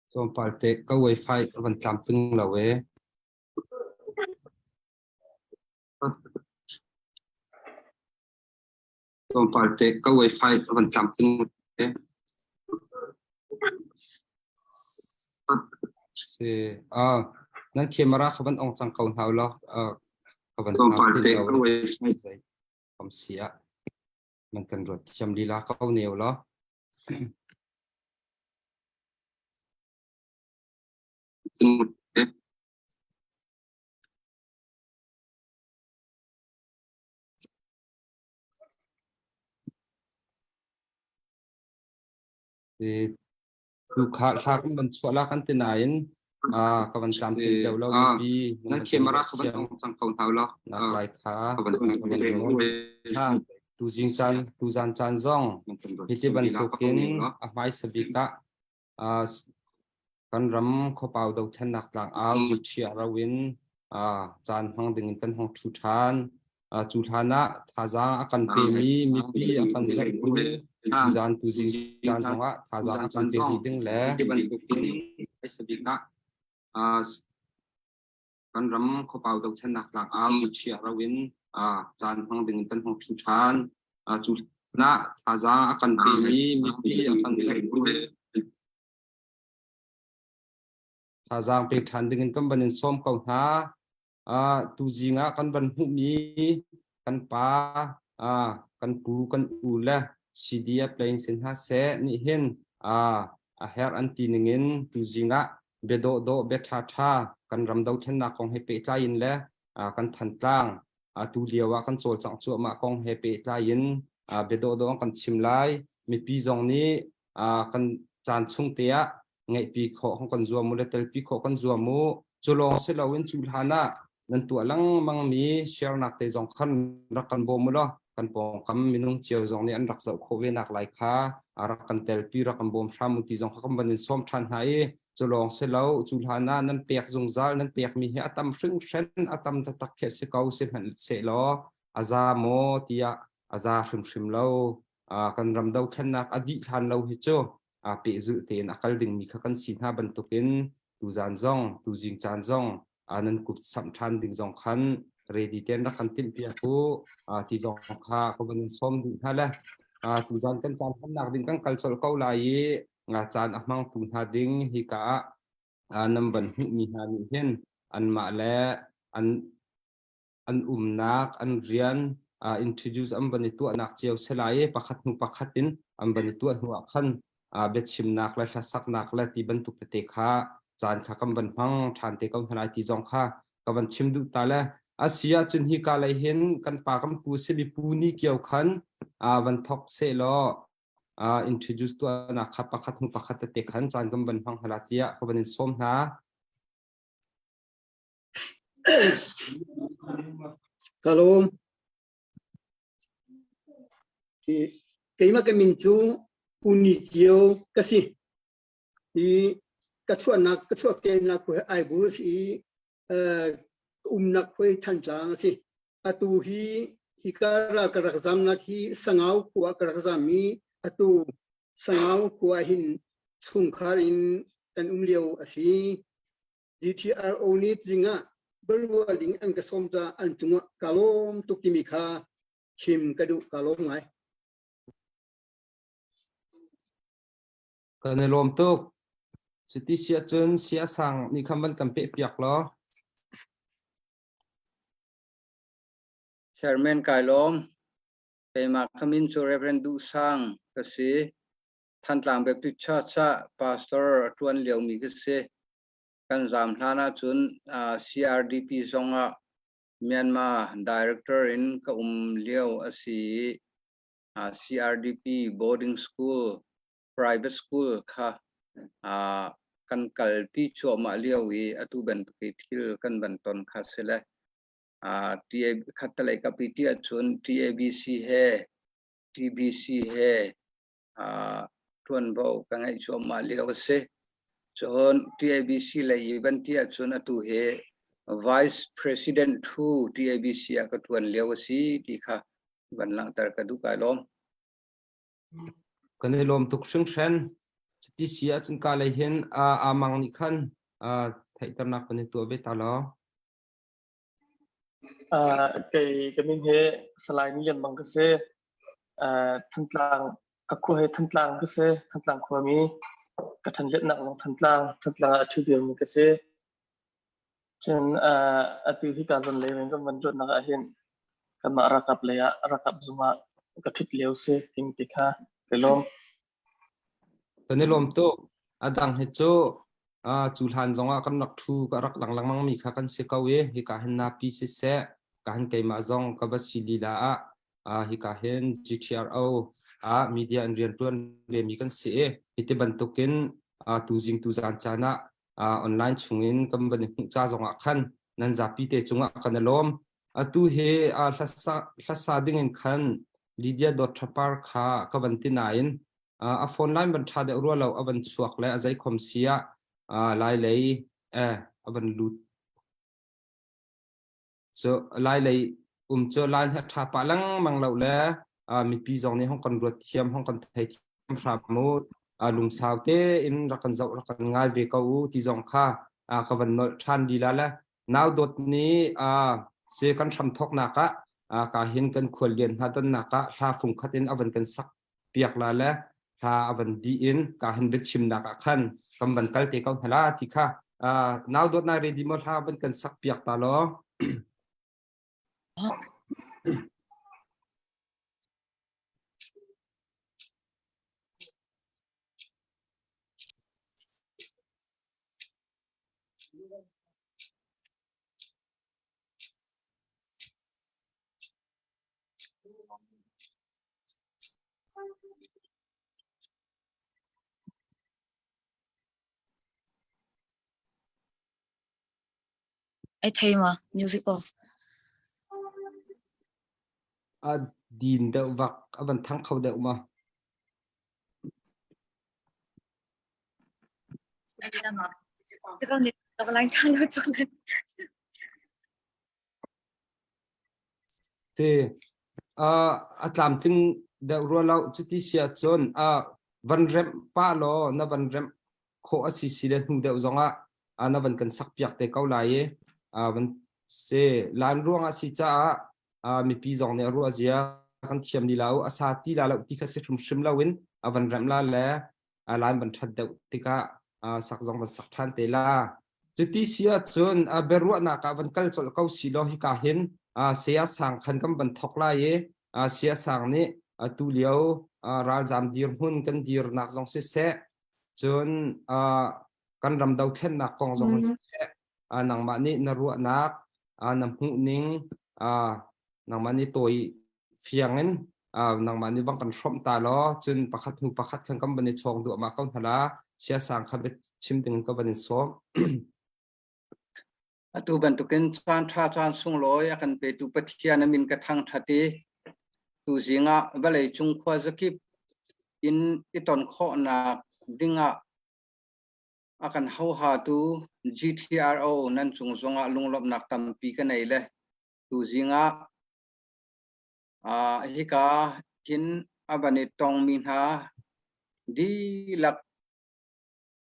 Tlawmpal te ka wifi a van tlamtling lo ee. Tlawmpal te ka wifi a van tlamtling e. Si ah nan camera kha van ong cang ko hna law ka van tlamtling lo kam si ah man kan ruat thiam lila ko neu law. Tukha thla kan van chuah la kan ti nain ka van tlam tlin deuh lo mipi Nan camera ka van ong cang ko hna law. Nak lai kha tu zing caan tu zan caan zong hiti bantukin a hmaisa bik ah kan ram khuapau dothlennak tlangau chia ro in caan hmang ding in kan hong ṭhu ṭhan. Cu hlan ah thazaang a kan pemi mipi a kan zerhtu tuzaan tuzing caan zongah thazaang a kan pe rih ding le kan ram khuapau dothlennak tlangau chia ro in caan hmang ding in kan hong ṭhu ṭhan. Cu hlan ah thazaang a kan pemi mipi a kan zerhtu Thazaang pek ṭhan dingin kan van in sawm ko hna. Tuzing ah kan van hmuhmi kan pa, kan pu, kan u le CDF lei in si hna seh nih hin a herh an ti ningin tuzing ah bia dawhdawh, bia ṭhaṭha kan ram dothlennak kong he pehtlai in le kan Thantlang tu lio ah kan cawlcangh cuahmah kong he pehtlai in bia dawhdawh an kan chim lai. Mipi zong nih kan caan chung te ah ngeihpi khawh hong kan zuam u le telpi khawh kan zuam u. Cu lawng si loin cu hlan ah nan tuah lengmang mi share nak te zong khan rak kan bawm u law kan pawngkam minung cio zong nih an rak zoh khawh ve nak lai kha rak kan telpi rak kan bawm hram u ti zong kha kan van in sawm ṭhan hna i cu lawng si lo cu hlan ah nan pek zungzal nan pek mi hi a tam hringhren a tam taktak khi a si ko si hmanh sehlaw a za maw tiah a za hrimhrim lo. Kan ram dothlennak a dih hlan lo hi cu pehzulh tein a kal dingmi kha kan si hna bantukin tuzan zong tuzing caan zong nan kut samh ṭhan ding zong khan ready tein rak kan timhpiak u ti zong kha ka van in sawm duh hna le tuzan kan caan hmannak ding kan kal colh ko lai i nga caan a hmangtu hna ding hika ah nan van hmuhmi hna nih hin anmah le an an umnak an rian introduce an van i tuahnak cio si lai i pakhat hnu pakhat in an van i tuah hnu ah khan biachimnak le hlasaknak le ti bantuk tete kha caan kha kan van hmang ṭhan te ko hna lai ti zong kha ka van chim duh ta le a si ahcun hi ka lei hin kan pa kan pu simi pu ni kio khan van thok seh law introduce tuahnak kha pakhat hnu pakhat tete khan caan kan van hmang hna la tiah ka van in sawm hna. Ka lawm. Keimah ka min cu Uni Kio ka si. I ka chuahnak ka chuahkehnak khua Aibu a si i ka umnak khua hi Thantlang a si. Atu hi Hika ral ka rak zamnak hi Sangau khua ka rak zam i atu Sangau khua hin chungkhar in kan um lio a si. GTRO nih zingah biaruah ding an ka sawm caah an cungah ka lawm tuk timi kha chim ka duh ka lawm ngai. Kan i lawm tuk. Cuti si ahcun siasang nih khan van kan pehpiak law. Chairman kai lawm. Keimah ka min cu Reverend Duh Sang ka si. Thantlang Baptist Church ah pastor a ṭuan liomi ka si. Kan zaam hlan ahcun CRDP zong ah Myanmar Director in ka um lio a si i CRDP boarding school, private school kha kan kalpi cuahmah lio i atu bantuk i thil kan van ton kha si le khattelei kapi ti ahcun TABC he TBC he ṭuanvo ka ngeih cuahmah lio a si. Cun TABC lei i van ti ahcun atu hi Vice President thu TABC ah ka ṭuan lio a si ti kha van langhter ka duh kai lawm. Kan i lawm tuk hringhran. Cuti si ahcun ka lei hin amang nih khan theihternak kan i tuah ve ta law. Kei ka min hi Salai Ni Lian Mang ka si. Thantlang ka khua hi Thantlang ka si. Thantlang khuami ka ṭhanletnak zong Thantlang, Thantlang ah a ṭhu dirmi ka si. Cun atu hika zawn lei in kan van luatnak ah hin kanmah ralkap lei ah ralkap zung ah ka ṭhut lio si timi ti kha ka lawm. Kan i lawm tuk. A dang hi cu cu hlan zongah kan rak ṭhu ka rak lang lengmang mi kha kan si ko i hika hin napi siseh ka hin keimah zong ka va si lila ah hika hin GTRO ah media in rianṭuan ve mi kan si i hiti bantukin tuzing tuzan caan ah online chungin kan van i hmuh ca zongah khan nan zapi te cungah kan i lawm. Atu hi hlasa dingin khan Lydia Dawt Thapar kha ka van ti nain a phone line van ṭha deuh rua lo a van chuak le a zeikhom si ah lai lei a van lut cu lai lei um cu line he ṭha pah lengmang lo le mipi zong nih hong kan ruat thiam hong kan thei thiam hram mu lungsau tein rak kan zoh rak kan ngai ve ko u ti zong kha ka van nolh ṭhan lila le nau dawt nih se kan hram thawknak ah ka hin kan khual lian hna donnak ah hla fung khat in a van kan sak piak la le hla a van dih in ka hin biachimnak ah khan kan van kal te ko hna la ti kha nau dawt nai ready maw hla van kan sak piak ta law. Ai thei ma music off. A din deuh vak a van thang kho deuh ma. Te a tlamtling deuh rua lo cuti si ahcun van remh pah law na van remh khawh a si si le hnu deuh zongah na van kan sak piak te ko lai i van se lan ruangah si caah mipi zong nih a ruah zia kan thiam li lo a sa ti la lo ti kha si hrimhrim lo in a van remh la le lan van ṭhat deuh tikah sak zong van sak ṭhan te la. Cuti si ahcun biaruahnak ah van kal colh ko si law hika hin saya sang khan kan van thok lai i saya sang nih atu lio ralzam dirhmun kan dirnak zong siseh cun kan ram dothlennak kong zong siseh nangmah nih na ruahnak na hmuhning nangmah nih tawi fiang in nangmah nih bang kan hrawmh ta law cun pakhat hnu pakhat khan kan van i chawng duahmah ko hna la siasang kha chim ding ka van in sawm. Atu bantukin caan ṭha caan sunglawi a kan petu Pathian a min ka thangṭhat i tuzing ah vawlei cung khua zakip in i ton khawhnak dingah a kan hohatu GTRO nan cung zongah lunglawmhnak tampi ka nei le tuzing ah. Hika hin a van i tongmi hna dihlak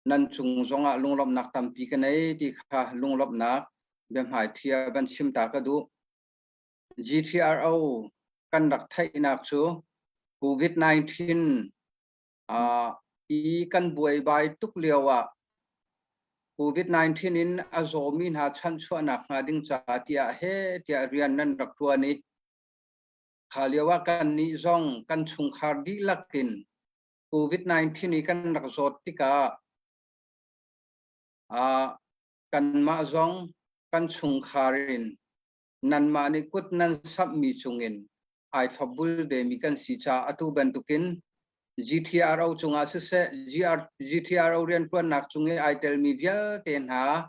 nan cung zongah lunglawmhnak tampi ka nei ti kha lunglawmhnak biahmaiṭhi ah van chim ta ka duh. GTRO kan rak theihnak cu COVID-19 i kan buaibai tuk lio ah COVID-19 in a zawmi hna chanchuahnak hnga ding ca tiah he tiah rian nan rak ṭuan i kha lio ah kannih zong kan chungkhar dihlak in COVID-19 i kan rak zawt tikah kanmah zong kan chungkhar in nanmah nih kut nan samhmi chungin ai thlopbul vemi kan si caah atu bantukin GTRO cungah siseh GR, GTRO rianṭuannak cung i ai telmi vialte hna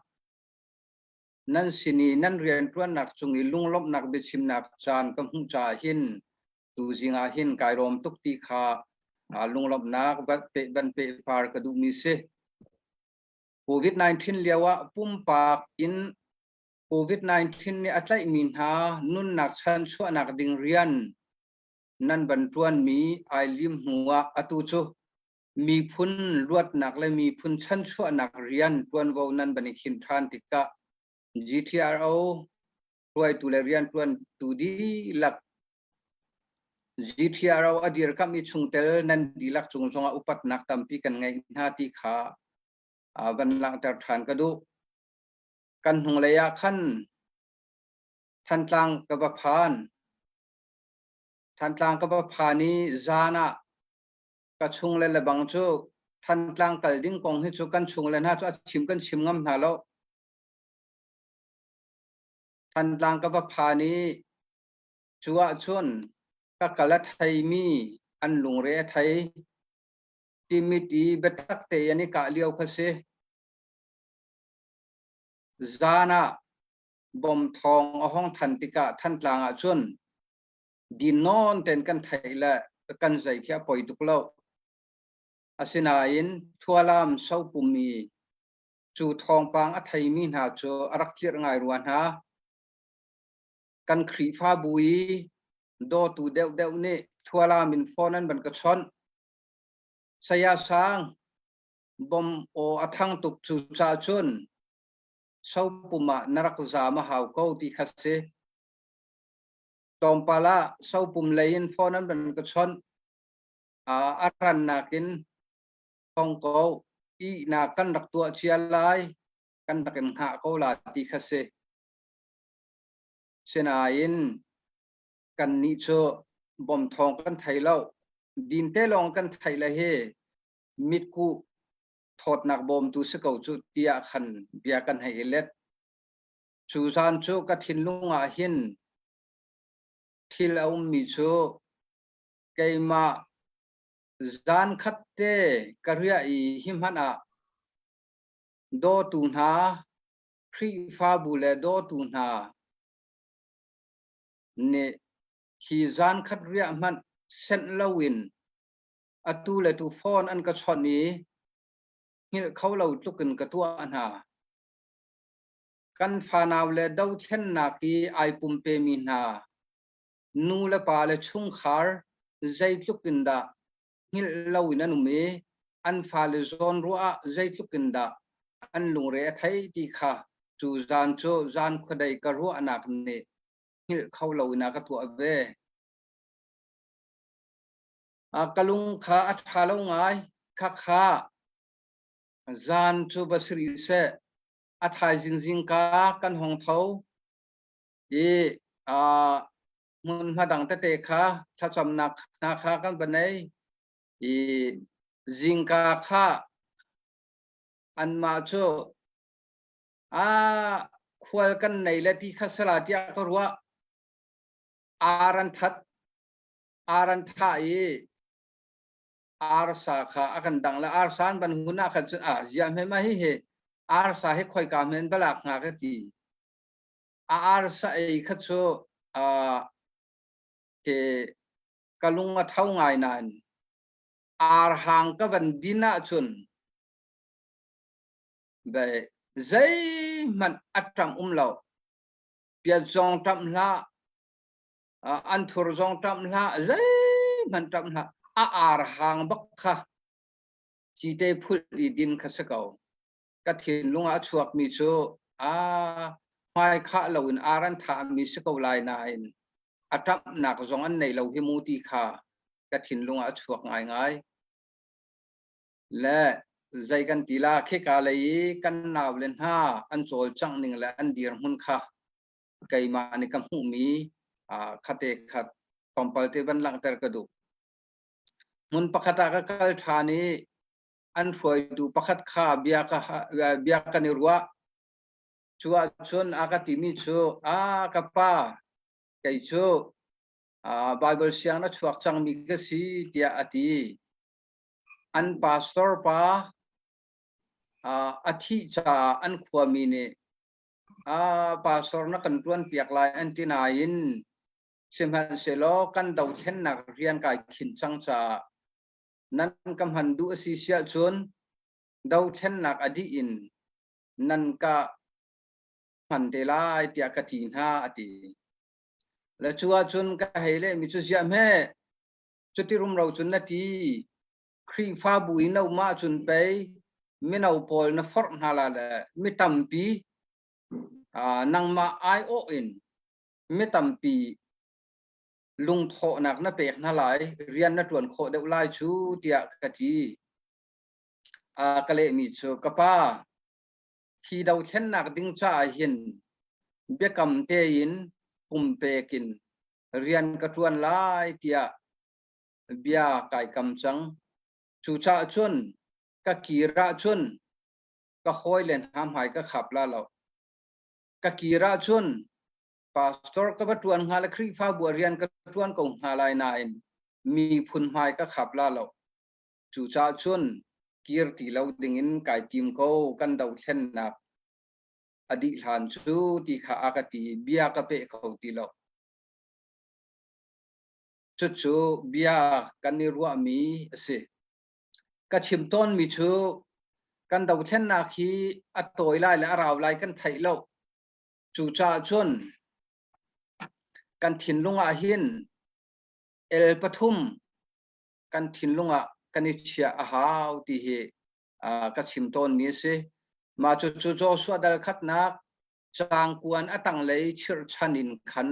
nan sin i nan rianṭuannak cung i lunglawmhnak biachimnak caan ka hmuh caah hin tuzing ah hin kai lawm tuk ti kha lunglawmhnak van pehpar ka duhmi si. COVID-19 lio ah pumpak in COVID-19 nih a tlaihmi hna nunnak chanchuahnak ding rian nan van ṭuanmi ai lim hnu ah atu cu miphun luatnak le miphun chanchuahnak rian ṭuanvo nan van i khin ṭhan tikah GTRO hruaitu le rianṭuantu dihlak GTRO a dirkamh i chungtel nan dihlak cung zongah upatnak tampi kan ngeih hna ti kha van langhter ṭhan ka duh. Kan hnunglei ah khan Thantlang ka va phan. Thantlang ka va phan i zan ah ka chung le lebang cu Thantlang kal ding kong hi cu kan chung le hna cu a chim kan chim ngam hna lo. Thantlang ka va phan i cu ahcun ka kal a theimi an lungre a thei. Timit i biatak te an i kah lio kha si. Zan ah bom thawng a hong than tikah Thantlang ah cun din nawn ten kan theih le kan zei khi a poi tuk lo. Asinain Thualam sopum i cu thawngpang a theimi hna cu a rak tlirh ngai rua hna. Kan Khrihfabu i dawtu deuhdeuh nih Thualam in phone an van ka chawnh. Saya Sang, bom aw a thang tuk cu ca cun sopum ah na rak zaam a hau ko ti kha si. Tlawmpal ah sopum lei in phone an van ka chawnh. A rannak in thong ko ihnak kan rak tuah cia lai kan rak in hngah ko la ti kha si. Sinain kannih cu bom thawng kan thei lo. Dinte lawng kan theih le hi mitkuh thawtnak bawmtu si ko cu tiah khan bia kan hei i let. Cu zan cu ka thinlung ah hin thil a ummi cu keimah zan khat te ka riah i hi hmanh ah dawtu hna Khrihfabu le dawtu hna nih hi zan khat riah hmanh senh loin atu le tu phone an ka chawnh i hngilh kho lo tluk in ka tuah hna. Kan fanau le dothlennak i ai pumpemi hna nu le pa le chungkhar zeitluk in dah hngilh lo in an um i an fale zawn ruah ah zeitluk in dah an lungre a thei ti kha cu zan cu zan khuadei ka ruahnak nih hngilh kho lo in a ka tuah ve. Ka lung kha a ṭha lo ngai. Khakha zan cu va si rih seh. A thaizing zingka kan hong tho i hmunhma dang tete kha thlacamnak hna kha kan va nei i zingka kha anmah cu a khual kan nei le ti kha sala tiah ka ruah. Ar an that ar an thah i arsa kha a kan dang le arsa an van hun ah khan cun ah ziah hme ma hi hi arsa hi khoika men balak hnga ka ti a arsa ei kha cu ke ka lung a tho ngai nain ar hang ka van din ahcun be zeihmanh a ṭam um lo piat zong ṭam hlah. Anthur zong ṭamh hlah, zeihmanh ṭamh hlah. A ar hang bak kha cite phulh i din kha si ko. Ka thinlung ah a chuakmi cu a hmai khah loin ar an thahmi si ko lai nain a ṭamhnak zong an nei lo hi mu ti kha ka thinlung ah a chuak ngaingai. Le zei kan ti la khika lei i kan nau le hna an cawlcangh ning le an dirhmun kha keimah nih ka hmuhmi khate khat tlawmpal te van langhter ka duh. Hmun pakhat ah ka kal ṭhan i an hruaitu pakhat kha bia ka bia kan i ruah. Cu ahcun a ka timi cu, a ka pa, kei cu Bible siang na chuak cangmi ka si tiah a ti. An pastor pa a thih caah an khuami nih pastor na kan ṭuan piak lai an ti nain sihmanhsehlaw kan dothlennak rian kai khinh cang caah nan ka hman duh a si siah cun dothlennak a dih in nan ka hman te lai tiah ka ti hna a ti. Le cu ahcun ka hei lehmi cu ziah hme cuti rumro cun na ti Khrihfabu i na um ahcun pei mino pawl na forh hna la le mi tampi nangmah aiawh in mi tampi lungthawhnak na pek hna lai, rian na ṭuan khawh deuh lai cu tiah ka ti. Ka lehmi cu ka pa, hi dothlennak ding caah hin biakam tein pumpek in rian ka ṭuan lai tiah bia kai kam cang. Cucaah cun ka kir ahcun ka hawile hna hmai ka khap la lo. Ka kir ahcun pastor ka va ṭuan hnga le Khrihfabu ah rian ka ṭuan ko hnga lai nain miphun hmai ka khap la lo. Cucaah cun kir ti lo dingin kai tim ko kan dothlennak a dih hlan cu ti kha a ka ti bia ka peh kho ti lo. Cucu bia kan i ruahmi a si. Ka chim tawnmi cu kan dothlennak hi a tawi lai le a rau lai kan theih lo. Cucaah cun kan thinlung ah hin el pathum kan thinlung ah kan i chiah a hau ti hi ka chim tawnmi a si. Mah cucu Joshua dal khatnak caangkuan a tanglei chirhchan in khan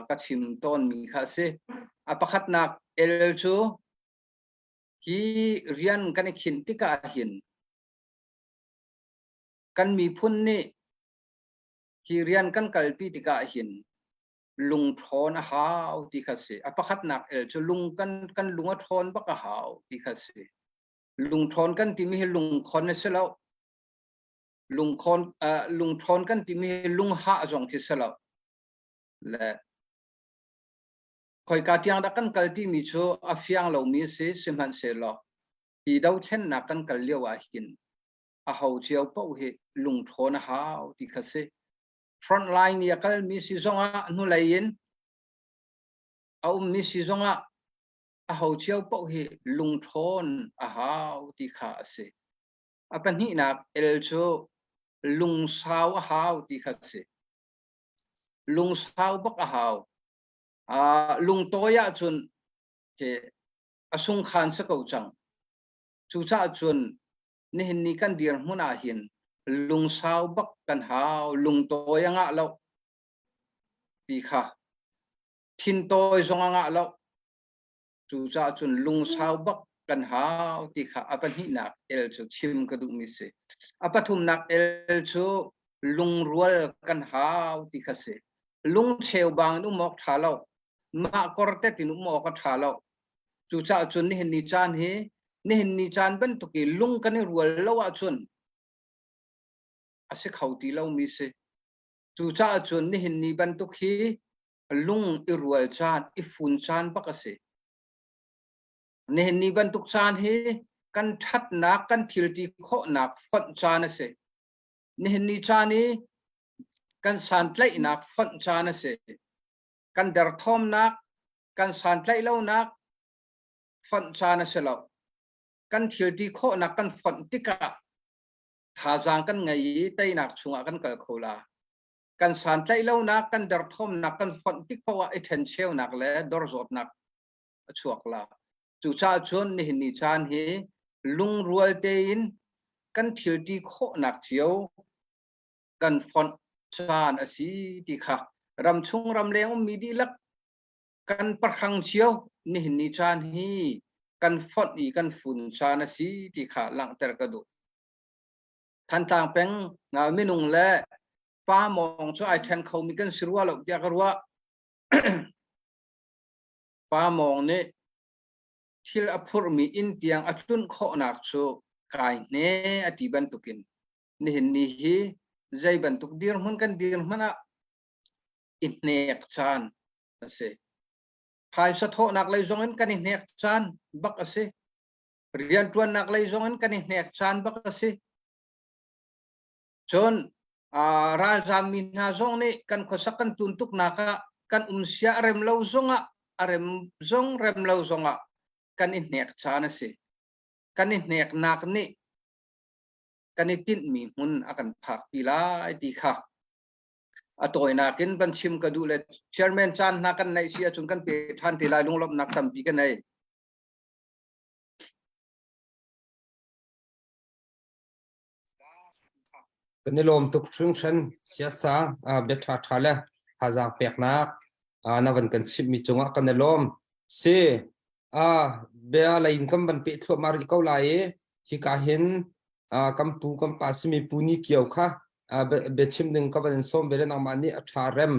ka chim tawnmi kha a si. A pakhatnak el cu hi rian kan i khinh tikah hin kan miphun nih hi rian kan kalpi tikah hin lungṭhawn a hau ti kha si. A pakhatnak el cu lung kan kan lung a ṭhawn bak a hau ti kha si. Lungṭhawn kan timi hi lungkhon a si lo. Lungkhon uh, lungṭhawn kan timi hi lunghah zong khi si lo. Le khoika tiang dah kan kal timi cu a fiang lomi a si sihmanhsehlaw hi dothlennak kan kal lio ah hin a ho cio paoh hi lungṭhawn a hau ti kha si. Front line i a kalmi si zongah hnulei in a ummi si zongah a ho cio paoh hi lungṭhawn a hau ti kha a si. A pahnihnak el cu lungsau a hau ti kha a si. Lungsau bak a hau. Uh, lungtawi ahcun a sungkhan si ko cang. Cucaah cun nihin ni kan dirhmun ah hin lungsau bak kan hau, lungtawi a ngah lo ti kha thintawi zong a ngah lo. Cucaah cun lungsau bak kan hau ti kha a pahnihnak el cu chim ka duhmi si. A pathumnak el cu lungrual kan hau ti kha si. Lungcheu bang in um awk ṭha lo. Mah kortet in um awk a ṭha lo. Cucaah cun nihin ni caan hi nihin ni caan bantuk i lung kan i rual lo ahcun a si kho ti lomi si. Cucaah cun nihin ni bantuk hi lung i rual caan, i fun caan bak a si. Nihin ni bantuk caan hi kan ṭhatnak, kan thilti khawhnak fonh caan a si. Nihin ni caan i kan santlaihnak fonh caan a si. Kan derthawmnak, kan santlaih lonak fonh caan a si lo. Kan thilti khawhnak kan fonh tikah thazaang kan ngei i teinak chungah kan kal kho la. Kan santlaih lonak, kan derthawmnak, kan fonh tik paoh ah i ṭhencheunak le dorzawtnak a chuak la. Cucaah cun nihin ni caan hi lungrual tein kan thilti khawhnak cio kan fonh caan a si ti kha ramchung ramleng ummi dihlak kan pahrang cio nihin ni caan hi kan fonh i kan fun caan a si ti kha langhter ka duh. Thantlang peng minung le pa mawng cu ai ṭhen khomi kan si rua lo tiah ka ruah. Pa mawng nih thil a phurhmi inn tiang a tlunh khawhnak cu kai hne a ti bantukin nihin ni hi zei bantuk dirhmun kan dirhmun ah i hnek caan a si. Phaisa thawhnak lei zong in kan i hnek caan bak a si. Rianṭuannak lei zong in kan i hnek caan bak a si. Cun ralzaam mi hna zong nih kan khuasak kan tun tuknak ah kan um sia a rem lo zongah a rem zong rem lo zongah kan i hnek caan a si. Kan i hneknak nih kan i tinhmi hmun a kan phakpi lai ti kha a tawinak in van chim ka duh le chairman caan hna kan neih si ahcun kan pe ṭhan te lai lunglawmhnak tampi ka nei. Kan i lawm tuk hringhran siasa bia ṭha ṭha le thazaang peknak na van kan chimhmi cungah kan i lawm. Si bia lei in kan van peh thluahmah rih ko lai i hika hin kan pu kan pa simi Pu Ni Kio kha biachim ding ka van in sawm ve le nangmah nih a ṭha rem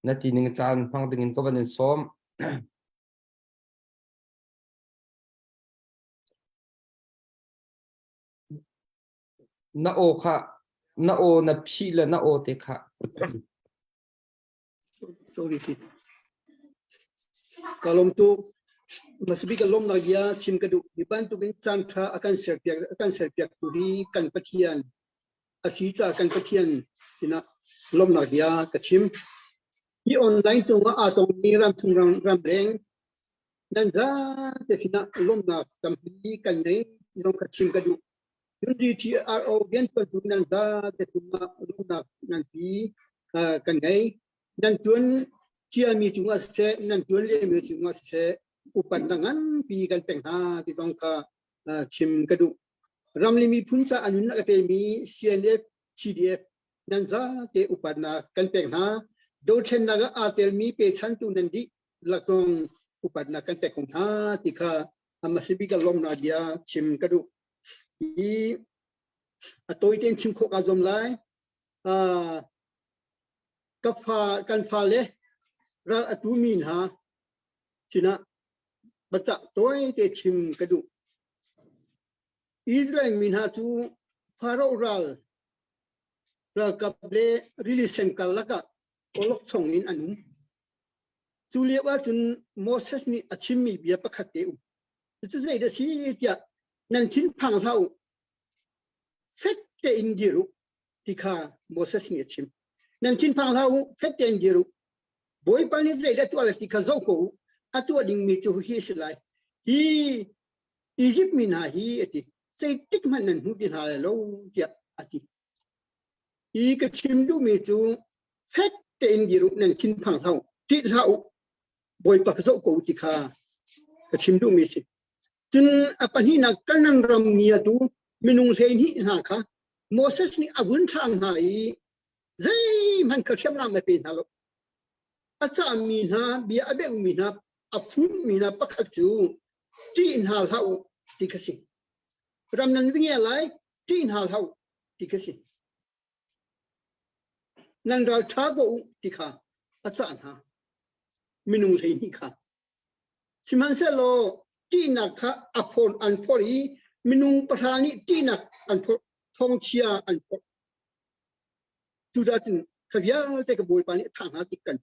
na ti ning caan hmang ding in ka van in sawm. Na aw kha na aw na phih le na aw te kha. Sorry si. Ka lawm tuk. Masibi ka lawmnak bia chim ka duh. Hi bantukin caan ṭha a kan serpiak a kan serpiak tu hi kan Pathian a si caah kan Pathian sinah lawmnak bia ka chim. Hi online cungah aa tongmi ramchung ram ramleng nan zate sinah lawmnak tampi kan ngei ti zong ka chim ka duh. Cun GTRO riantuantu nan zate cungah lawmnak nganpi kan ngei. Nan tuan ciami cungah siseh, nan tuan liomi cungah siseh, upatnak nganpi kan pek hna ti zong kha chim ka duh. Ramli miphun ca a nunnak a pemi CNF, CDF nan zate upatnak kan pek hna. Dothlennak ah aa telmi pechantu nan dih lakzong upatnak kan pek ko hna ti kha hmasa bik ah lawmnak bia chim ka duh. Hi a tawi tein chim khawh kaa zuam lai. Ka fa kan fale ral a tumi hna sinah biacah tawi te chim ka duh. Israel mi hna cu Pharaoh ral ralkap le rili sen karlak ah awlokchong in an um. Cu lio ahcun Moses nih a chimmi bia pakhat te um. Cucu zeidah si tiah nan thinphang hlah u. Fek tein dir u ti kha Moses nih a chim. Nan thinphang hlah u, fek tein dir u. Bawipa nih zeidah tuah lai ti kha zoh ko u. A tuah dingmi cu hi a si lai. Hi Izipt mi hna hi a ti. Zeitik hmanh nan hmu ti hna lai lo tiah a ti. Hi ka chim duhmi cu fek tein dir u nan thinphang hlah u ṭih hlah u Bawipa ka zoh ko ti kha ka chim duhmi si. Cun a pahnihnak Kanan ram ngiatu minung 12 hna kha Moses nih a vun ṭhan hna i zeihmanh kha hriamnam a pe hna lo. A cahmi hna bia a beuhmi hna a phunmi hna pakhat cu ṭih hna hlah u ti kha si. Ram nan va ngia lai ṭih hna hlah u ti kha si. Nan ral ṭha ko u ti kha a cah hna. Minung 12 kha. Sihmanhsehlaw ṭihnak kha a phor an phor i minung pahra nih ṭihnak an phor thawngchia an phor. Cucaah cun kha vialte ka Bawipa nih a thah hna ti kan.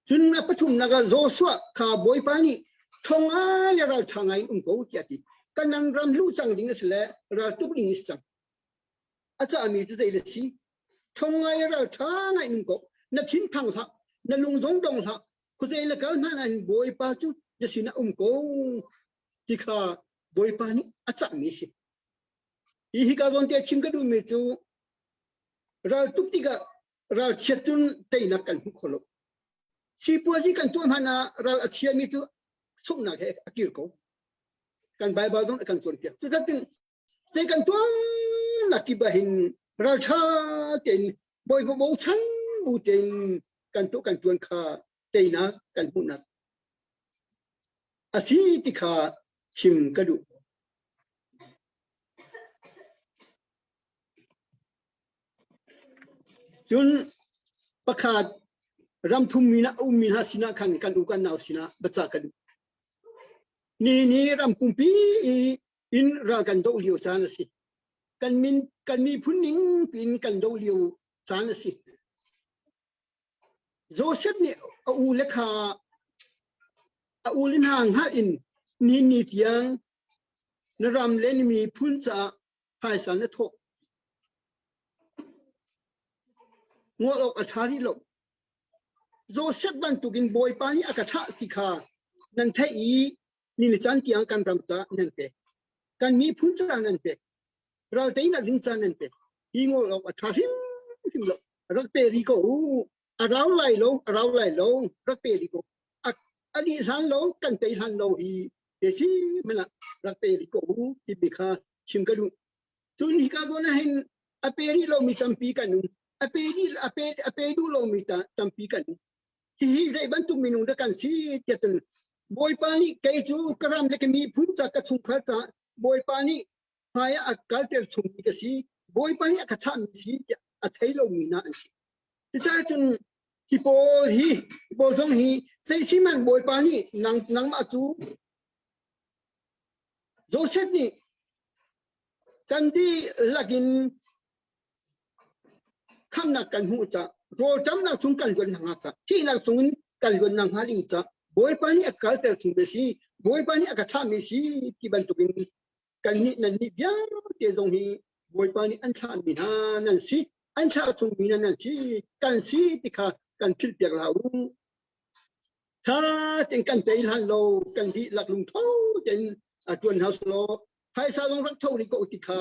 Cun a pathumnak ah Joshua kha Bawipa nih thong ngai le ralṭha ngai in um ko tiah a ti. Kanan ram luh cang ding a si le raltuk ding a si cang. A cahmi cu zei le si? Thong ngai ralṭha ngai in um ko. Na thinphang hlah, na lung zong dong hlah. Khuazei le kal hmanh ah Bawipa cu na sinah um ko ti kha Bawipa nih a cahmi a si. Hi hika zawn te chim ka duhmi cu raltuk tikah. Ralchiat cun teinak kan hmu kho lo. Sipuazi kan tuah hmanh ah ral a chiami cu sunghnak he a kir ko. Kan Baibal zong a kan cawnpiak. Cucatin zei kan tuahnak kip ah hin ralṭha tein Bawipa bochan bu tein kan tuah kan ṭuan kha teinak kan hmuhnak a si ti kha chim ka duh. Cun pakhat ramthum mi na ummi hna sinah khan kan u kan nau sinah biacah ka duh. Ni ni ram pumpi in ral kan doh lio caan a si. Kan min kan miphun ning piin kan doh lio caan a si. Joseph nih a u le kha a u le hna hngalh in ni ni tiang na ram le na miphun caah phaisa na thawh. Ngol awk a ṭha rih lo. Joseph bantukin Bawipa nih a ka thlah ti kha nan theih i ni le caan tiang kan ram ca nan pek. Kan miphun ca nan pek. Ral teinak ding ca nan pek. Hi ngol awk a ṭha hrimhrim lo. Rak pe rih ko u. A rau lai lo, a rau lai lo. Rak pe rih ko. A, a dih hlan lo, kan tei hlan lo hi te si mana rak pe rih ko u timi kha chim ka duh. Cun hika zawn ah hin a pe rih lomi tampi kan um. A pe dih a pe a pe duh lomi ta tampi kan um. Hihi zei bantuk minung dah kan si tiah cun Bawipa nih kei cu ka ram le ka miphun ca ka chungkhar ca Bawipa nih hmai ah a kalter chungmi ka si. Bawipa nih a ka thahmi si tiah a thei lomi hna an si. Cucaah cun hi pawl hi hi pawl zong hi zeisihmanh Bawipa nih nang nangmah cu Joseph nih kan dihlak in khamnak kan hmuh ca rawlṭamnak chung kan luat nakhnga ca thihnak chungin kan luat nakhnga ding ca Bawipa nih a kalter chung mi si Bawipa nih a ka thlahmi si ti bantukin kannih nannih vialte zong hi Bawipa nih an thlahmi hna nan si an thlah chungmi hna nan si kan si ti kha kan philhpiak hlah u. Tha tein kan tei hlan lo kan dihlak lungtho tein ṭuan hna selaw phaisa zong rak tho rih ko ti kha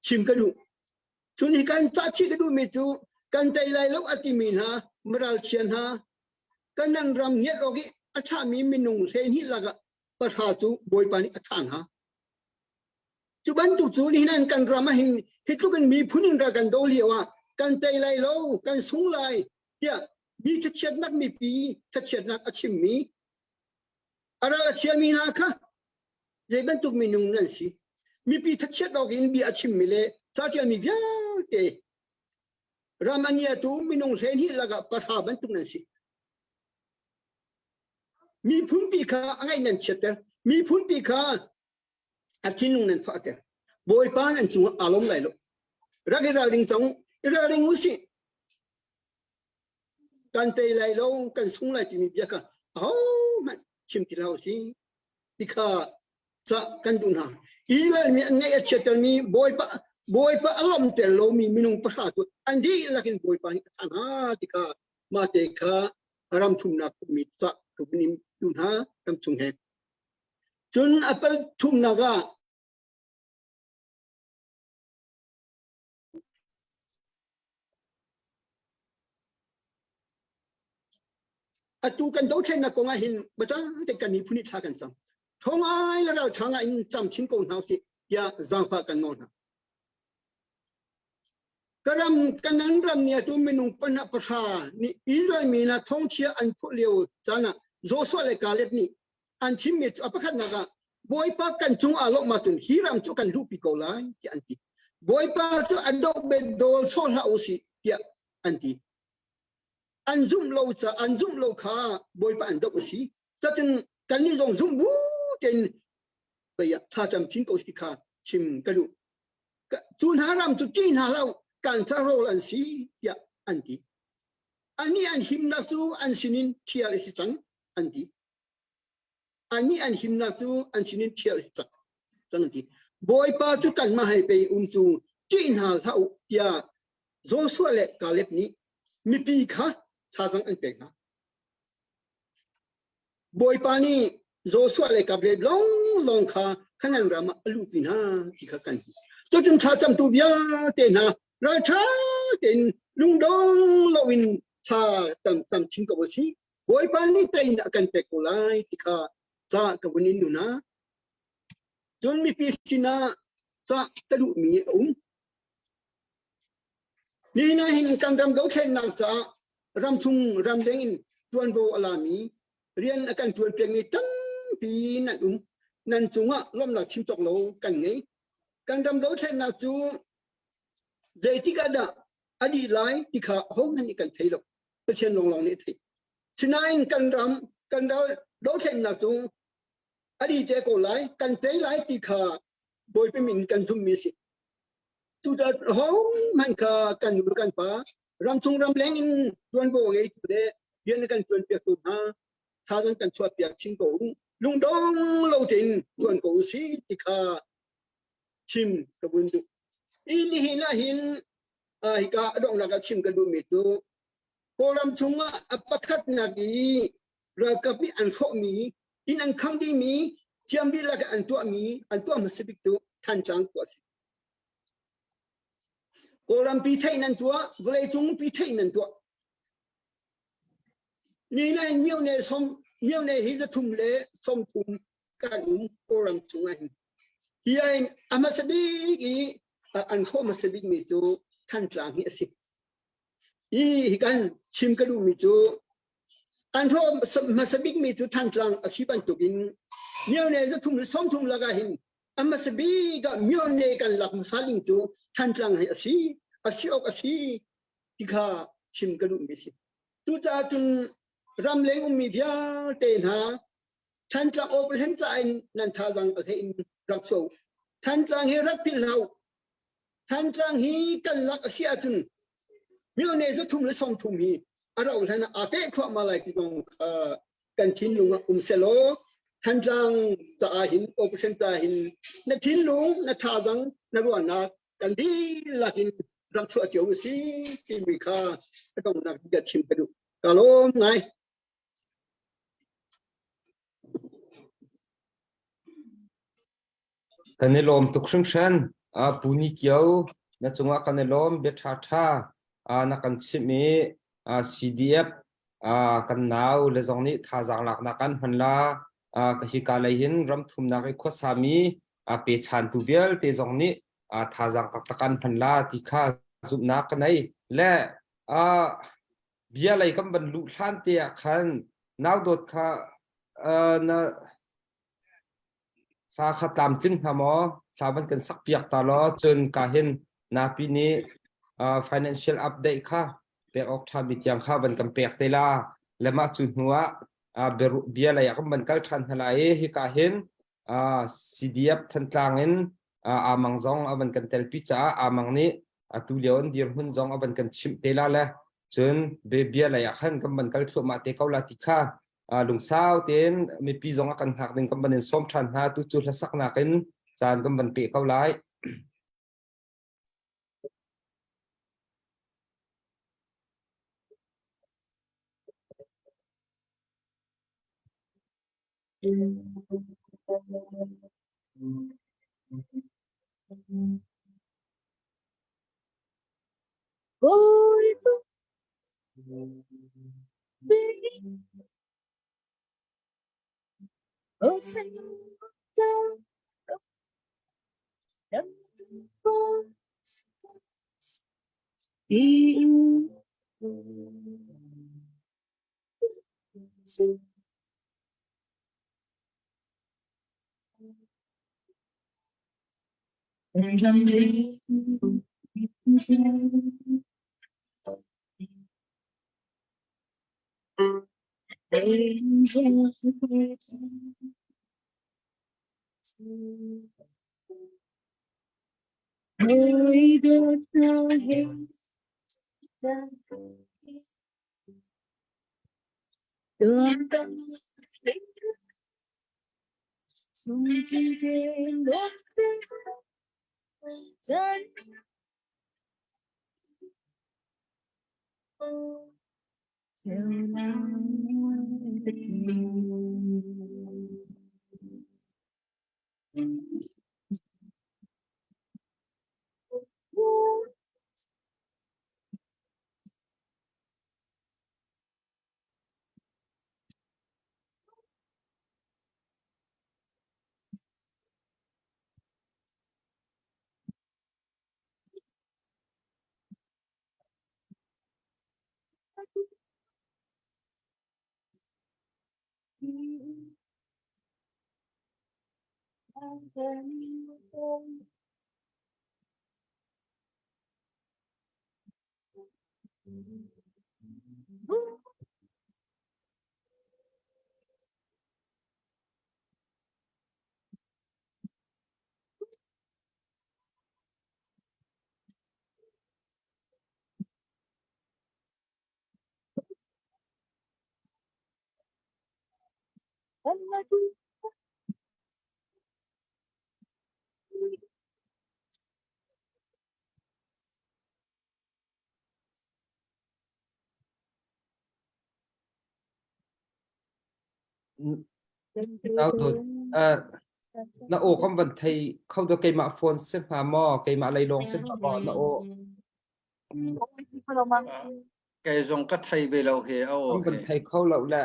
chim ka duh. Cun hi kan cah chih ka duhmi cu kan tei lai lo a timi hna maralchia hna kan nan ram ngiat awk i a ṭhami minung 12 lakah pahra cu Bawipa nih a thah hna. Cu bantuk cu nihin an kan ram ah hin hi tluk in miphun in ral kan do lio ah kan tei lai lo, kan sung lai tiah mi thachiatnak mipi thachiatnak a chimmi a ral a chiami hna kha zei bantuk minung nan si mipi thachiat awk in bia a chimmi le ca ṭialmi vialte ram a ngiatu minung 12 lakah pahra bantuk nan si miphunpi kha a ngaih nan chiatter miphunpi kha a thinlung nan fahter bawipa nan cungah aa lawm lai lo rak i ralring cang i ralring u sih kan tei lai lo kan sung lai timi bia kha ahohmanh chim ti hlah usih ti kha ca kan duh hna Israel mi an ngaih a chiattermi bawipa bawipa a lawmter lomi minung pahra cu an dihlak in bawipa nih a thah hna ti kha mah te kha ram thumnak mi ca ka vun in duh hna ram chung he cun a pal thumnak ah Atu kan dothlennak kong ah hin biacang te kan miphun nih thla kan cam. Thong ai le ral ṭha in cam chin ko hna usih tiah zaangfah kan nawl hna. Ka ram kanan ram nih atu minung panah pahra nih Israel mi hna thongchia an phuah lio caan ah Joshua le Caleb nih an chimmi cu a pakhatnak ah Bawipa kan cung aa lawmh ahcun hi ram cu kan luhpi ko lai tiah an ti. Bawipa cu a doh bet dawl sawh hlah usih tiah an ti. An zumh lo ca an zumh lo kha Bawipa an doh a si. Cacun kannih zong zumh bu tein pei ah thlacam chin ko si kha chim ka duh. Cu hna ram cu ṭih hna hlah u, kan ca rawl an si tiah an ti. Annih an himnak cu an sinin ṭhial a si cang an ti. Annih an himnak cu an sinin ṭhial cang cang an ti. Bawipa cu kanmah hei pei um cu ṭih hna hlah u tiah Joshua le Caleb nih mipi kha thazaang an pek hna. Bawipa nih Joshua le Caleb lawnglawng kha Canaan ram ah a luhpi hna ti kha kan hmuh. Cucun thlacamtu vialte hna ralṭha tein lungdong loin tha tam tam chin ko si. Bawipa nih teinak a kan pek ko lai ti kha ca ka vun in nu na. Cun mipi sinah ca ka duhmi a um. Nihin ah hin kan ram dothlennak caah ramchung ramleng in tuanvo a lami rian a kan tuan piakmi tampi nan um. Nan cungah lawmhnak chim cawk lo kan ngei. Kan ram dothlennak cu zeitik ah dah a dih lai ti kha ahohmanh nih kan thei lo. Pathian lawnglawng nih a theih. Sinain kan ram kan ral dothlennak cu a dih te ko lai, kan tei lai ti kha Bawipa min kan zumhmi a si. Cucaah hohmanh kha kan nu kan pa ramchung ramleng in tuanvo ngeitu le rian kan tuanpiaktu hna thazaang kan chuahpiak chin ko u. Lungdong lo tein tuan ko u si ti kha chim ka vun duh. Hi nihin ah hin hika a donghnak ah chim ka duhmi cu Kawlram chungah a pakhatnak i ralkap nih an hrawhmi inn an khang dihmi ciam dihlak an tuahmi an tuah hmasa bik cu Thantlang khua a si. Kawlram pi theih nan tuah, vawleicung pi theih nan tuah. Ni nai myo ne som myo ne hi zathum le 30 kan um Kawlram chung ah hin. Hi ai a hmasa bik i an hrawh hmasa bik mi cu Thantlang hi a si. Hi hi kan chim ka duhmi cu an hrawh hmasa bikmi cu Thantlang a si bantukin myone 330 lakah hin a hmasa bik ah myone kan lak hmasa ding cu Thantlang hi a si a si awk a si ti kha chim ka duhmi a si. Cucaah cun ramleng ummi vialte hna Thantlang operation ca in nan thazaang a hlei in rak chuah u. Thantlang hi rak philh hlah u. Thantlang hi kan lak a si ahcun myone 330 hi a rauh hlan ah aa peh thluahmah lai ti zong kha kan thinlung ah um selaw Thantlang caah hin operation caah hin na thinlung na thazaang na ruahnak kan dihlak in rak chuah cio u si timi kha a donghnak bia chim ka duh. Ka lawm ngai. Kan i lawm tuk hringhran. Pu Ni Kio, na cungah kan i lawm. Bia ṭhaṭha na kan chimh i CDF kan nau le zong nih thazaang laknak an hman la. Hika lei hin ram thumnak i khuasami pechantu vialte zong nih thazaang taktak an hman la ti kha zumhnak ka nei. Le bia lei kan van luh hlan te ah khan nau dawt kha na Hla kha tlamtling hna maw? Hla van kan sak piak ta law cun ka hin napi nih financial update kha pek awk ṭha mi tiang kha van kan pek te la. Le mah cu hnu ah bia lei ah kan van kal ṭhan hna lai i hika hin CDF Thantlang in Amang zong a van kan telpi caah Amang nih atu lio an dirhmun zong a van kan chimh te la le cun bia lei ah khan kan van kal thluahmah te ko la ti kha lungsau tein mipi zong a kan hngak ding kan van in sawm ṭhan hna tu cu hlasaknak in caan kan van pe ko lai. Bawipa Nau dawt, na aw kan van thei kho do keimah phone si hnga maw keimah lei lawng si hnga maw na aw Kei zong ka thei ve lo he a aw kan van he. thei kho lo le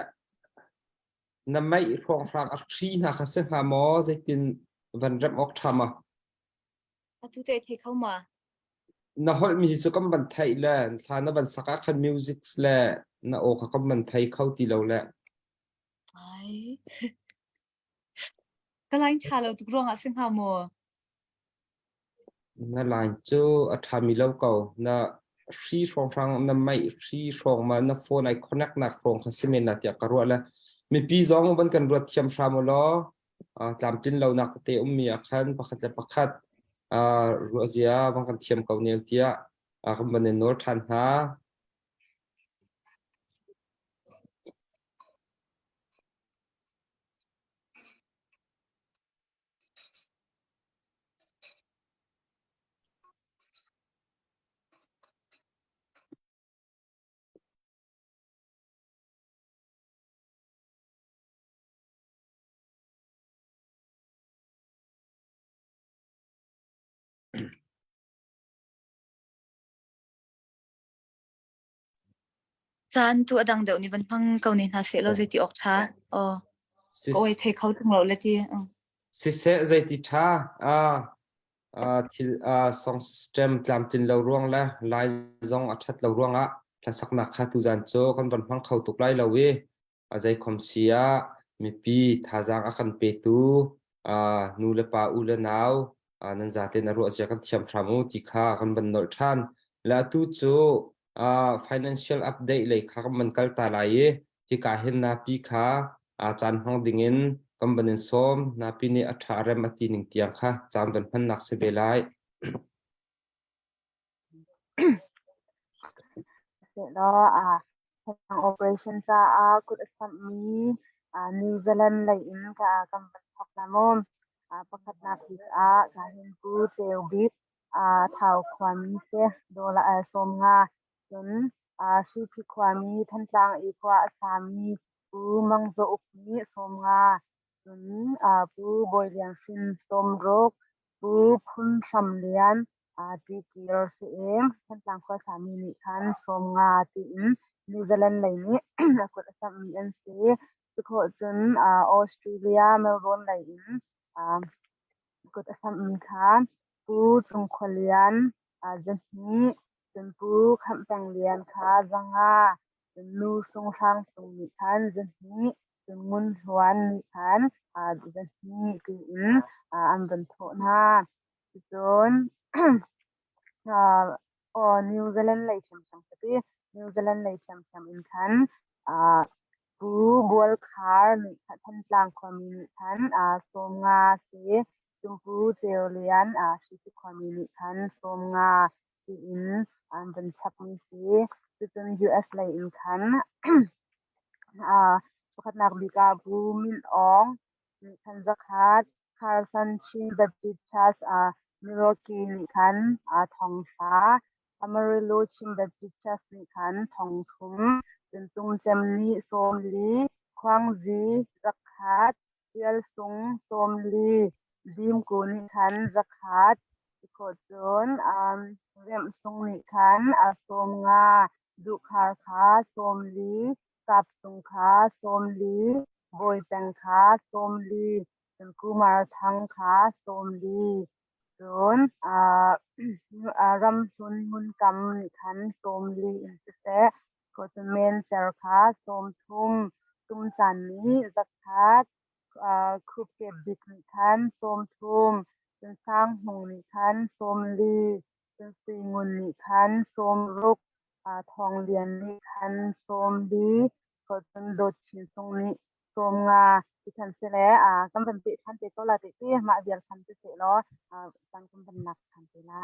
na meih hrawnghrang a hri hna kha si hnga maw zeitin van remh awk ṭha ma Atu te thei kho ma? Na holh mi hi cu kan van theih le thla na van sak ah khan music le na aw kha kan van thei kho ti lo le Ai. Ka line ṭha lo tuk ruangah si hnga maw? Na line cu a ṭhami lo ko. Na hri hrawnghrang na meih hri hrawng ma na phone ai connect nak hrawng kha si men la tiah ka ruah le mipi zong van kan ruat thiam hram u law tlamtlin lonak tete ummi ah khan pakhat le pakhat ruah zia van kan thiam ko nel tiah kan van in nawl ṭhan hna. Caan tu a dang deuh nih van hmang ko ne hna sehlaw zeiti awk ṭha. Aw. Ka oi thei kho ṭung lo le ti. Siseh zeiti ṭha thil song system tlamtlin lo ruang le lai zong a ṭhat lo ruangah hlasaknak kha tuzan cu kan van hmang kho tuk lai lo i a zeikhom si ah mipi thazaang a kan petu nu le pa u le nau nan zaten a ruah zia kan thiam hram u ti kha kan van nolh ṭhan. Le atu cu financial update lei kha kan van kal ta lai i hika hin napi kha caan hmang dingin kan van in sawm. Napi nih a ṭha rem a ti ning tiang kha caan van hmannak si ve lai. Sehlaw operation caah kut a samhmi New Zealand lei in kan van thawk la maw? Pakhatnak bik ah kahin Pu Ceu Bik Thau khuami si dawla 50. Cun Hriphi khuami Thantlang i khua a sami Pu Mang Zaw Uk nih 50. Cun Pu Bawi Lian Hrin 60. Pu Phun Hram Lian Tikir si i Thantlang khua sami nih khan 50 tiin New Zealand lei nih a kut a samhmi an si. Cukhawh cun Australia Melbourne lei in kut a samhmi kha Pu Cung Khua Lian 200, cun Pu Khamh Peng Lian kha 500, cun Nu Sung Hrang Sung nih khan 200, cun Ngun Hluan nih khan 200 tiin an van thawh hna. Cun New Zealand lei ṭhiamṭhiam ka ti. New Zealand lei ṭhiamṭhiam in khan Pu Bual Khar nih Thantlang khuami nih khan 50 si. Cun Pu Ceu Lian Hrisi khuami nih khan 50 tiin an van chapmi si. Cucun US lei in khan pakhatnak bik ah Pu Min Aung nih khan 100, Carson Chin Baptist Church Milwaukee nih khan 1000, Amarillo Chin Baptist Church nih khan 3000, cun Tungcem nih 40, Khuangzi 100, Tialsung 40, Dimku nih khan 100, cun Remhsung nih khan 50, Duhkhar kha 40, Kapsung kha 40, Bawipeng kha 40, cun Kumar Thang kha 40, cun Ramhlun Hmunkam nih khan 40 in siseh, Khuacumen Cer kha 30, Tumcan nih 100. Khup Kep Bik nih khan 30, cun Sang Hmung nih khan 40, cun Sui Ngun nih khan 60, Thawng Lian nih khan 40, cun Dawt Chin Sung nih 50 ti khan si le kan van peh ṭhan te ko la te ti mah vial khan ti seh law caan kan van lak ṭhan te la.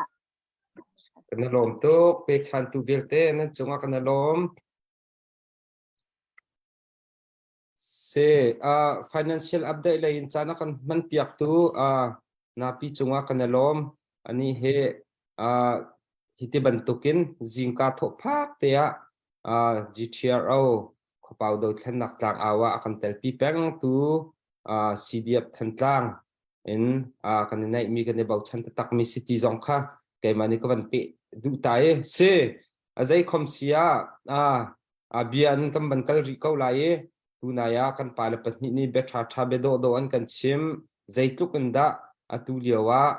Kan i lawm tuk pechantu vialte nan cungah kan i lawm. Se uh, financial update lei in caan a kan hman piaktu uh, napi cungah kan i lawm. Ani he uh, hiti bantukin zingka thawh phak te ah uh, GTRO khuapau dothlennak tlang au ah a kan telpi peng tu uh, CDF Thantlang in uh, kan i neihmi kan i bochan taktakmi city zong kha keimah nih ka van pe duh ta i si a zei khom si ah uh, a bia an kan van kal rih ko lai i tunai ah kan pale pahnih nih bia ṭha ṭha bia dawh dawh an kan chim zeitluk in dah atu lio ah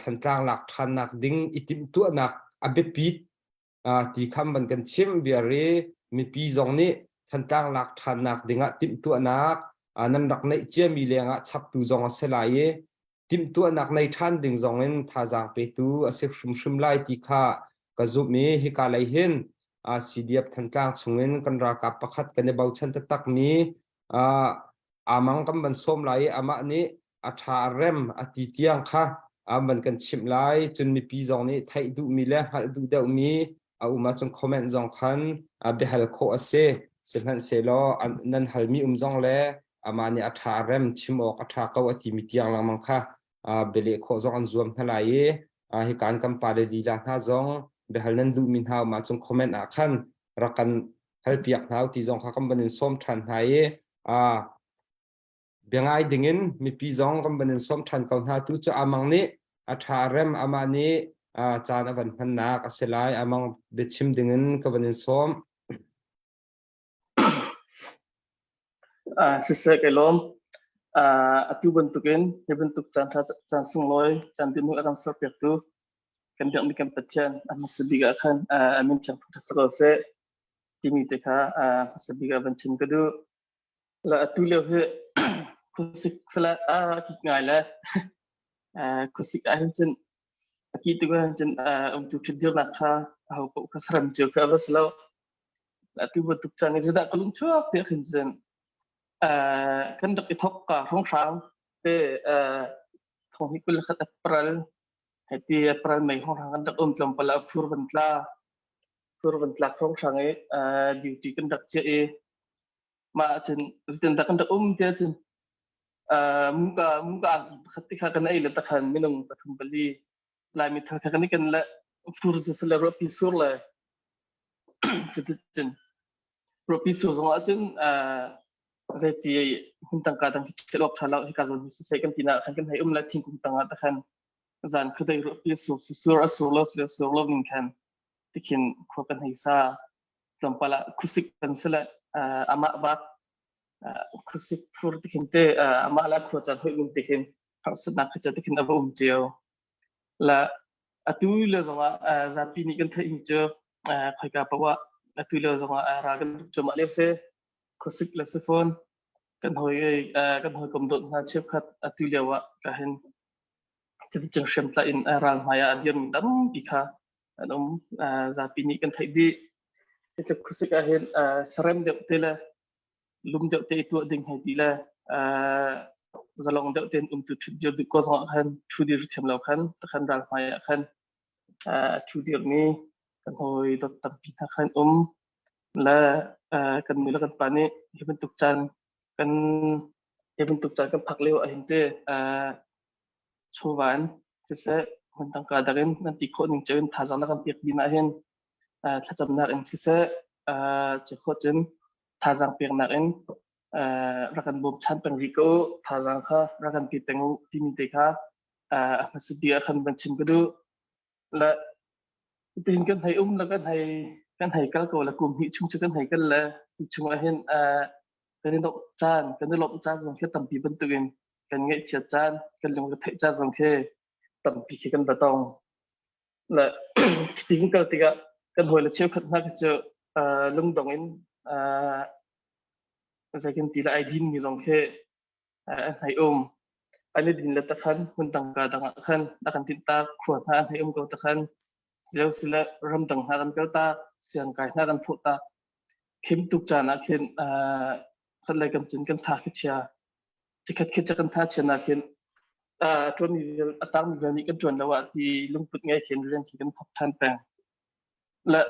Thantlang lak ṭhannak ding i timhtuahnak a biapit ti kham van kan chim bia ri mipi zong nih Thantlang lak ṭhannak dingah timhtuahnak nan rak neih ciami lengah chaptu zong a si lai i timhtuahnak nei ṭhan ding zongin thazaang petu a si hrimhrim lai ti kha ka zumh i hika lei hin CDF Thantlang chungin kan ralkap pakhat kan i bochan taktakmi amang kan van sawm lai i amah nih a ṭha a rem a ti tiang kha an van kan chimh lai cun mipi zong nih theih duhmi le hngalh duh deuhmi a um ahcun comment zong khan biahal khawh a si sihmanhsehlaw nan halmi um zong le amah nih a ṭha a rem chim awk a ṭha ko a timi tiang lengmang kha bialeh khawh zong an zuam hna lai i hika an kan pale lila hna zong biahal nan duhmi hna um ahcun comment ah khan rak kan halpiak hna ti zong kha kan van in sawm ṭhan hna i biangai dingin mipi zong kan van in sawm ṭhan ko hna tu cu amang nih a ṭha a rem amah nih caan a van hmannak a si lai amang biachim dingin ka van in sawm Siseh kai lawm. Atu bantukin hi bantuk caan ṭha caan sunglawi caan dihnu a kan serpiaktu kan biakmi kan Pathian a hmasa bik ah khan a min thiang thangṭhat si ko seh timi te kha hmasa bik ah van chim ka duh. La atu lio hi khuasik sala a kik ngai le khuasik ah hin cun a ki tik ah hin cun umtu ṭhut dirnak kha aho paoh kha saram cio kha a va si lo. Atu bantuk caan hi zeidah ka lung chuak tiah khin cun kan rak i thok ka hrawnghrang te thong hi 21 April hei ti April mei hrawnghrang kan rak um tlawmpal ah fur van tla fur van tlak hrawnghrang i duty kan rak chiah i mah ahcun zeitin dah kan rak um tiah cun muka muka pakhat ti kha kan ei le takhan minung pathum pali Laimi thal kha kan i ken le fur cu sile ruahpi sur le cuticun ruahpi sur zong ahcun zeiti hmun tangka dang khi thil awk ṭha lo hika zawn hi siseh kan ti nak khan kan hei um le thingkung tangah te khan zan khuadei ruahpi sur sur a sur lo sur sur lo ning khan tikhin khua kan hei sa tlawmpal ah khuasik kan si le amah bak khuasik fur tikhin te amah le khua caan hoih ning tikhin harsatnak kha tikhin a va um cio la atu le zongah zapi nih kan theihmi cu khoika paoh ah atu lio zongah ral kan tuk cuahmah lio si khuasik le si fawn kan hawi kan hawikom dawt hna cheukhat atu lio ah ka hin cuticun hriamtlaih in ral hmai ah a dirmi tampi kha an um zapi nih kan theih dih hi tluk khuasik ah hin sarem deuh te le lum deuh te i tuah ding hei ti le zalong deuh tein umtu ṭhut dir duh ko zongah khan ṭhu dir thiam lo khan takhan ral hmai ah khan ṭhu dirmi kan hawi dot tampi hna khan um le kan nu le kan pa nih hi bantuk caan kan hi bantuk caan kan phak lio ah hin te chawva in siseh hmun tangka dang in nan ti khawh ning cio in thazaang na kan pek ding ah hin thlacamnak in siseh cu khawh cun thazaang peknak in rak kan bawmchan peng rih ko u thazaang kha rak kan pe peng u timi te kha a hmasa bik ah khan van chim ka duh le tin kan hei um le kan hei kan hei kal ko le kum hnih chung cu kan hei kal le hi chung ah hin kan i lawmh caan kan i lawmh caan zong khi tampi bantukin kan ngaihchiat caan kan lungre theih caan zong khi tampi khi kan va tong le ti kan kal tikah kan hawi le cheukhat hna khi cu lungdong in zeikin ti le ai din mi zong khi. An hei um. An i din le takhan hmun dang ka dang ah khan a kan tinh tak khua hna an hei um ko takhan silo sile ramdang hna kan kal tak siangkai hna kan phawh tak khim tuk caan ah khin khat lei kam cun kan tha khi chia chikhat khi cha kan tha chia na khin ṭuan mi vial a tang mi vial nih kan ṭuan lo ah ti lungput ngai khin rian khi kan thawk ṭhan peng le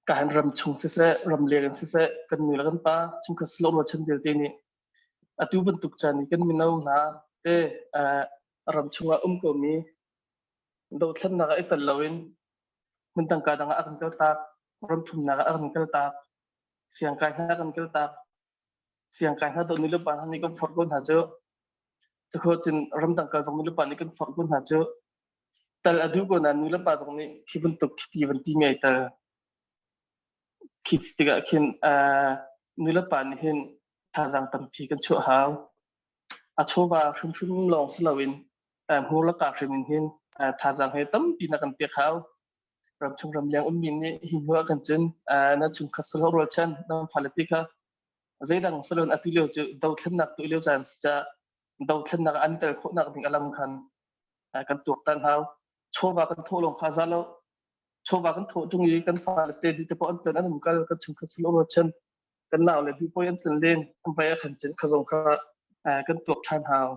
Kan ram chung siseh, ramleng in siseh, kan nu le kan pa, chungkhat silo rualchan vialte nih atu bantuk caan i kan mino hna te ram chungah um komi dothlennak ah i tel loin hmun tangka dang ah a kan kaltak, ram thumnak ah a kan kaltak, siangkai hna a kan kaltak, siangkai hna dawh nu le pa hna nih kan forh ko hna cu. Cukhawh cun ramdang kal zong nu le pa nih kan forh ko hna cu. Tal a duh ko nain nu le pa zong nih khi bantuk khi ti van ti ngei tal khi tikah khin nu le pa nih hin thazaang tampi kan chuah hau. A chawva hrimhrim lawng si loin hmur le ka hrim in hin thazaang he tampi na kan pek hau. Ramchung ramleng ummi nih hi hnu ah kan cun na chungkhat salo rualchan nan fale ti kha zeidang salon atu lio cu dothlennak tu lio caan si caah dothlennak an tel khawhnak ding alam khan kan tuaktan hau. Chawva kan thawh lawng kha za lo. Chawva kan thawh ṭung i kan fale te duh te poh an tlun an um kal kan chungkhat silo rualchan kan nau le duh poi an tlun len an vai a khan cun kha zong kha kan tuak ṭhan hau.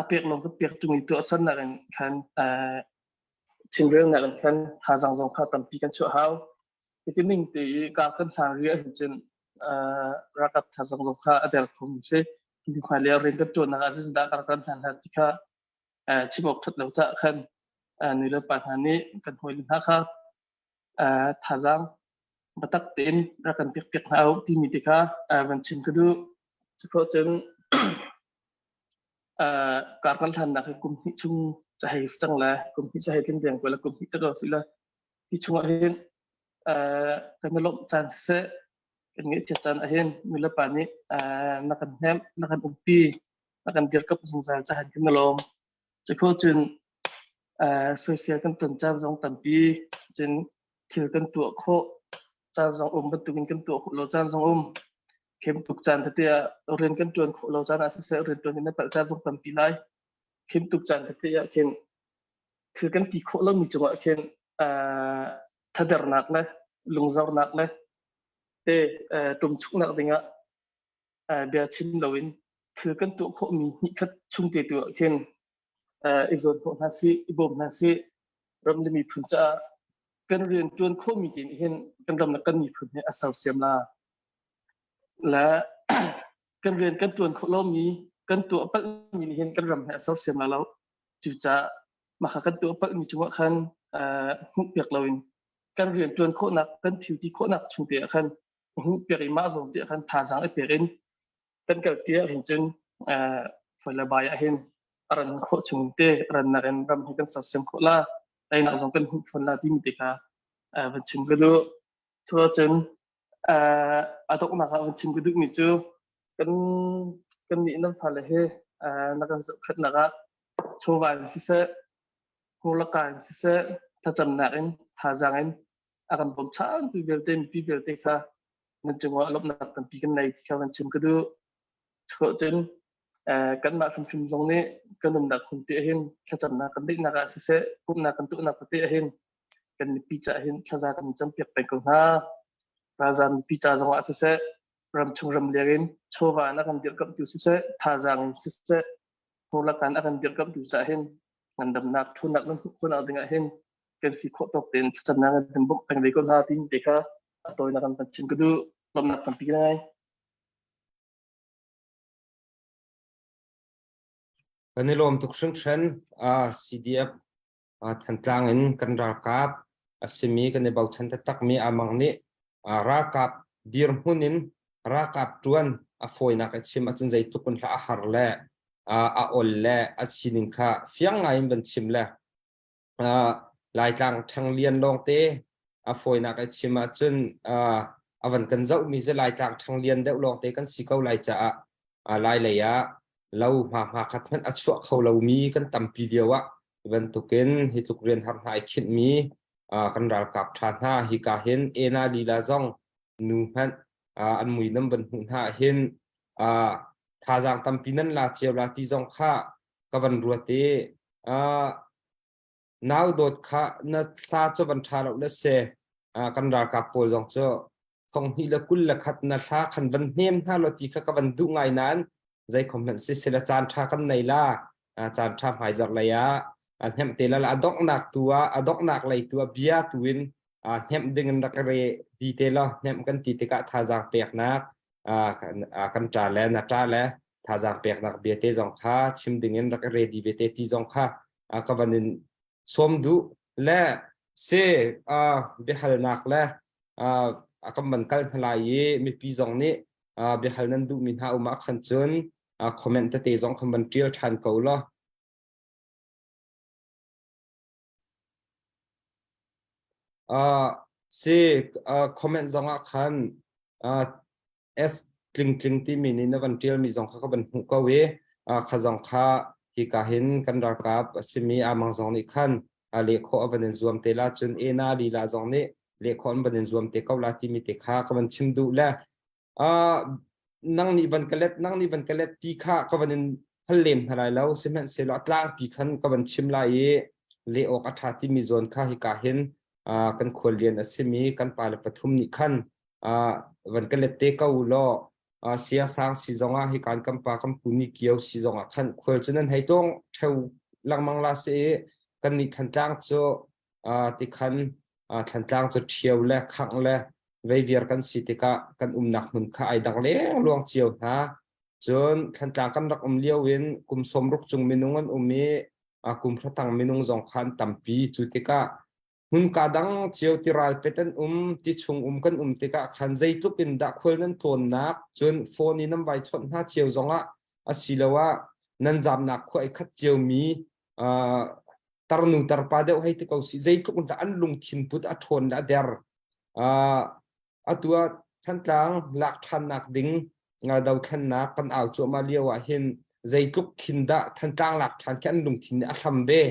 A pek lawng kan pek ṭung i tuahsernak in khan chimrelnak in khan thazaang zong kha tampi kan chuah hau. Hiti ning te i kar kan hlan ri ahhin cun ralkap thazaang zong kha a der kho mi si. Hmailei ah rian kan ṭuannak ah zeitindah kar kan hlan hlan ti kha chim awk ṭhat lo caah khan nu le pa hna nih kan hawile hna kha thazaang biatak tein rak kan pek piak hna u timi ti kha van chim ka duh. Cukhawh cun kar kan hlannak hi kum hnih chung ca hei si cang le kum hnih ca hei tling deng ko le kum hnih tak si le hi chungah hin kan i lawmh caan siseh kan ngaihchiat caan ahhin nulepa nih na kan hnemh na kan umpi na kan dirkamh zungzal cahan kan i lawm. Cukhawh cun soisel kan ton caan zong tampi cun thil kan tuah khawh caan zong um bantukin kan tuah khawh lo caan zong um khem tuk caan tete ah rian kan ṭuan khawh lo caan ah siseh rian ṭuan in na palh caan zong tampi lai khem tuk caan tete ah khin thil kan ti khawh lomi cungah khin thadernak le lungzornak le te ṭumchuknak dingah bia chim loin thil kan tuah khawhmi hnihkhat chung te tu ah khin i zawn khawh hna sih i bawm hna sih ram le miphun caah kan rian ṭuan khawhmi te nih hin kan ram le kan miphun hi a sersiam la le kan rian kan ṭuan khawh lomi kan tuah palhmi nih hin kan ram hi a sersiam la lo cucaah mah kha kan tuah palhmi cungah khan hmuhpiak loin kan rian ṭuan khawhnak kan thil ti khawhnak chung te ah khan hmuhpiak i mah zawn te ah khan thazaang i pek in kan kal ti ah hin cun foi le bai ah hin a ran khawh chung te rannak in ram hi kan sersiam khawh la teinak zong kan hmuh fawn la timi te kha van chim ka duh cu cun a donghnak ah van chim ka duhmi cu kan kan nih nan fale he na kan zohkhenhnak ah chawva in siseh hmurlaka in siseh thlacamnak in thazaang in a kan bawmchantu vialte mipi vialte kha nan cungah lawmhnak tampi kan nei ti kha van chim ka duh. Cun kanmah hrimhrim zong nih kan umnak hmun te hin thlacamnak kan neihnak ah siseh pumhnak kan tuahnak tete ah hin kan mipi caah hin thlaza kan campiak peng ko hna. Ralzam mipi ca zong ah siseh ramchung ramleng in chawva in a kan dirhkamhtu siseh thazaang in siseh hmurlakan a kan dirhkamhtu caah hin ngandamnak ṭhawnnak nan hmuh khawhnak dingah hin kan si khawh tawk tein thlacamnak in bawmh peng ve ko hna ti te kha a tawinak kan van chim ka duh lawmhnak tampi ka ngei. Kan i lawm tuk hringhran. CDF Thantlang in kan ralkap a simi kan i bochan taktakmi Amang nih ralkap dirhmun in ralkap ṭuan a fawinak a chim ahcun zeitluk in hlah a har le a ol le a sining kha fiang ngai in van chim le Laitlang ṭhanglian lawngte a fawinak a chim ahcun a van kan zohmi cu Laitlang ṭhanglian deuh lawngte kan si ko lai caah Lai lei ah lo hma hma khat hmanh a chuah kho lomi kan tampi lio ah bantukin hi tluk rian har hna ai khinhmi kan ralkap ṭha hna hika hin ena lila zong nu hmanh an mui nam van hmuh hna hin. thazaang tampi nan la cio la ti zong kha ka van ruat i nau dawt kha na thla cu van ṭha lo le se kan ralkap pawl zong cu thong hnih le 21 na thla khan van hnem hna lo ti kha ka van duh ngai nain zei khom hmanh si sila caan ṭha kan nei la caan ṭha hmaizarh lei ah hnemh te la a donghnak tu ah a donghnak lei tu ah bia tu in hnemh ding in rak re di te lo hnemh kan ti tikah thazaang peknak kan ṭa le na ṭa le thazaang peknak bia te zong kha chim ding in rak ready ve te ti zong kha ka van in sawm duh le se biahalnak le a kan van kal hna lai i mipi zong nih biahal nan duhmi hna um ah khan cun comment tete zong khan van ṭial ṭhan ko law Si comment zong ah khan S tling tling timi nih na van ṭialmi zong kha ka van hmuh ko i kha zong kha hika hin kan ralkap a simi Amang zong nih khan leh khawh a van in zuam te la cun ena lila zong nih leh khawh an van in zuam te ko la timi te kha ka van chim duh le nang nih van ka let nang nih van ka let ti kha ka van in hal lem hna lai lo sihmanhsehlaw a tlangpi khan ka van chim lai i leh awk a ṭha timi zawn kha hika hin kan khuallian a simi kan pale pathum nih khan van ka let te ko law sia sang si zongah hi kan kan pa kan pu ni kio si zongah khan khual cu nan hei tong theu lengmang la si i kan nih Thantlang cu tikhan Thantlang cu ṭhio le khangh le veiviar kan si tikah kan umnak hmun kha ai dang leng luang cio hna. Cun Thantlang kan rak um lio in kum 60 cung minung an um i kum hratang minung zong kha an tampi. Cu tikah hmunka dang cio tiral pet an um, ti chung um kan um tikah khan zeitluk in dah khual nan tlawnnak cun phone in nan vai chawnh hna cio zongah asiloah nan zamnak khua i khat ciomi tarnu tarpa deuh hei ti ko si zeitluk in dah an lungthin put a ṭhawn le a der atu ah Thantlang lak ṭhannak ding dothlennak kan au cuahmah lio ah hin zeitluk khin dah Thantlang lak ṭhan khi an lungthin nih a hlam ve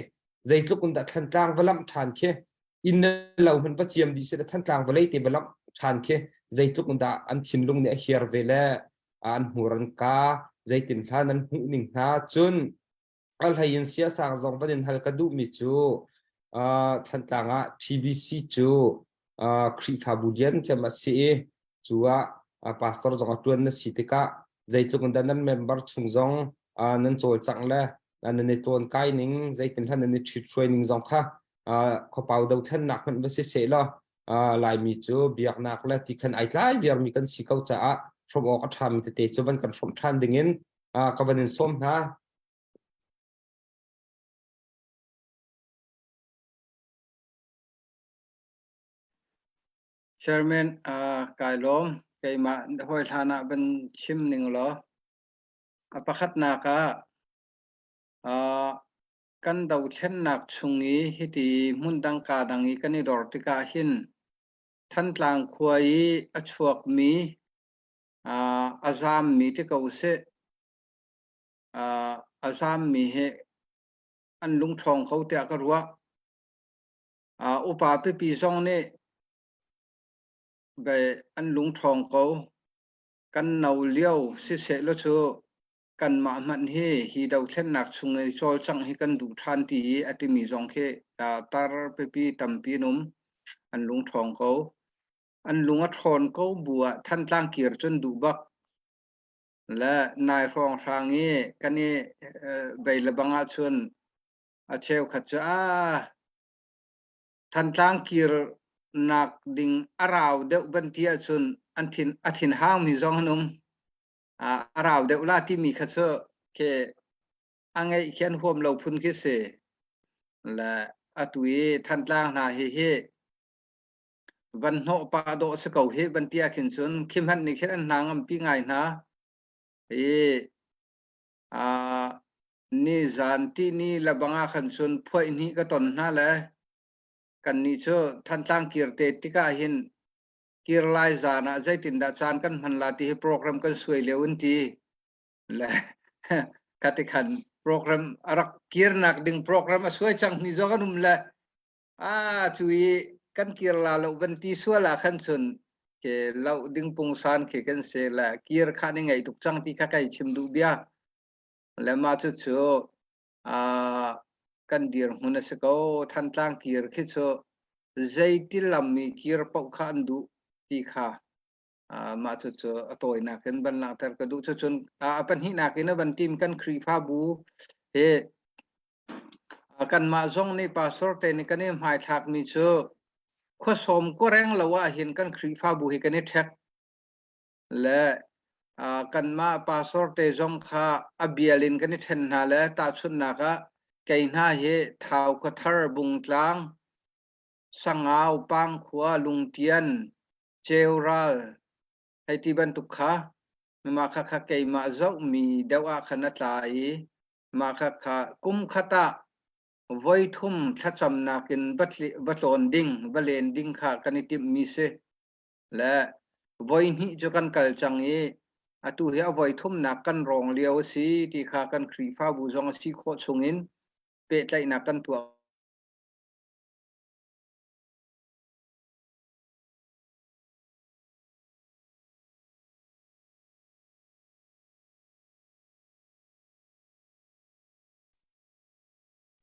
zeitluk in dah Thantlang va lamh ṭhan khi inn le lo hmanh va ciam dih seh Thantlang vawlei te va lamh ṭhan khi zeitluk in dah an thinlung nih a hiar ve le an hmur an ka zeitin hla nan hmuh ning hna cun A hlei in siasang zong van in hal ka duhmi cu Thantlang ah TBC cu Khrihfabu lian cem a si i cu ah pastor zong a ṭuan na si tikah zeitluk in dah nan member chung zong nan cawlcangh le nan i tlawnkai ning zeitin hlan nan i ṭhithruai ning zong kha khuapau dothlennak hmanh va si seh law Laimi cu biaknak le ti khan ai tlai viarmi kan si ko caah hrawm awk a ṭhami tete cu van kan hrawmh ṭhan dingin ka van in sawm hna. Chairman uh, kai lawm keimah hawi hlan ah van chim ning law a pakhatnak ah uh, kan dothlennak chung i hiti hmun dang ka dang i kan i dor tikah hin Thantlang khua i a chuakmi uh, a zaammi ti ko seh a zaammi hi an lungṭhawng ko tiah ka ruah. Upa pipi zong nih an lungṭhawng ko. Kan no lio siseh law cu kanmah hmanh hi hi dothlennak chung i cawlcangh hi kan duh ṭhan ti i a timi zong khi tar pipi tampi an um. An lungṭhawng ko. An lung a ṭhawn ko bu ah Thantlang kir cun duh bak. Le nai hrawnghrang i kan i bei le bang ahcun a cheukhat cu ah Thantlang kirnak ding a rau deuh ban ti ahcun an thin a thin hangmi zong an um. A rau deuh la timi kha cu khi a ngeih khi an huam lo phun khi si. Le atu i Thantlang hna hi hi van hnawh pah dawh si ko hi van ti ah khin cun khi hmanh nih khin an hna ngampi ngai hna i ni zan ti ni lebang ah khan cun phuaih hnih ka ton hna le kan nih cu Thantlang kir te tikah hin kir lai zan ah zeitindah caan kan hman la ti hi program kan suai lio in ti le kati khan program a rak kirnak ding program a suai cang ni zong an um le Ah, cu i kan kir la lo van ti sual ah khan cun Ke loh ding pungsan khi kan si le kir kha ni ngei tuk cang ti kha kai chim duh bia. Le mah cu cu kan dirhmun a si ko. Thantlang kir khi cu zeiti lam i kir paoh kha an duh ti kha mah cu cu a tawinak in van langhter ka duh. Cucun a pahnihnak in a van tim kan Khrihfabu hi kanmah zong nih pastor te nih kan i hmaithlakmi cu khuasawm khuareng lo ah hin kan Khrihfabu hi kan i ṭhek le kanmah pastor te zong kha a bial in kan i ṭhen hna le tahchunhnak ah kei hna hi Thau Khuathar, Bungtlang, Sangau, Pangkhua, Lungtian, Ceural hei ti bantuk kha mah kha kha keimah zohmi deuh ah khan a tla i Mah khakha kum khat ah voi thum thlacamnak in va tlawn ding, va len ding kha kan i timhmi si. Le voi hnih cu kan kal cang i atu hi a voi thumnak kan rawng lio a si ti kha kan Khrihfabu zong a si khawh chungin pehtlaihnak kan tuah.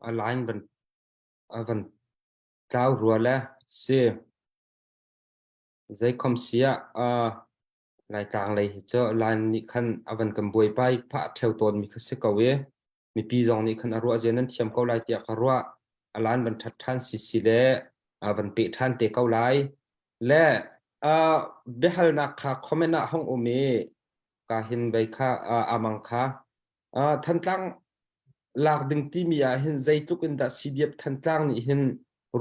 A line van a van tlau rua le si. Zeikhom si ah uh, Laitlang lei hi cu line nih khan a van kan buaipai phah ṭheo tawnmi kha si ko i mipi zong nih khan a ruah zia nan thiam ko lai tiah ka ruah. A line van ṭhat ṭhan sisi le a van peh ṭhan te ko lai. Le uh, biahalnak kha comment ah hong um i ka hin bei kha uh, amang kha uh, Thantlang lak ding timi ah hin zeitluk in dah CDF Thantlang nih hin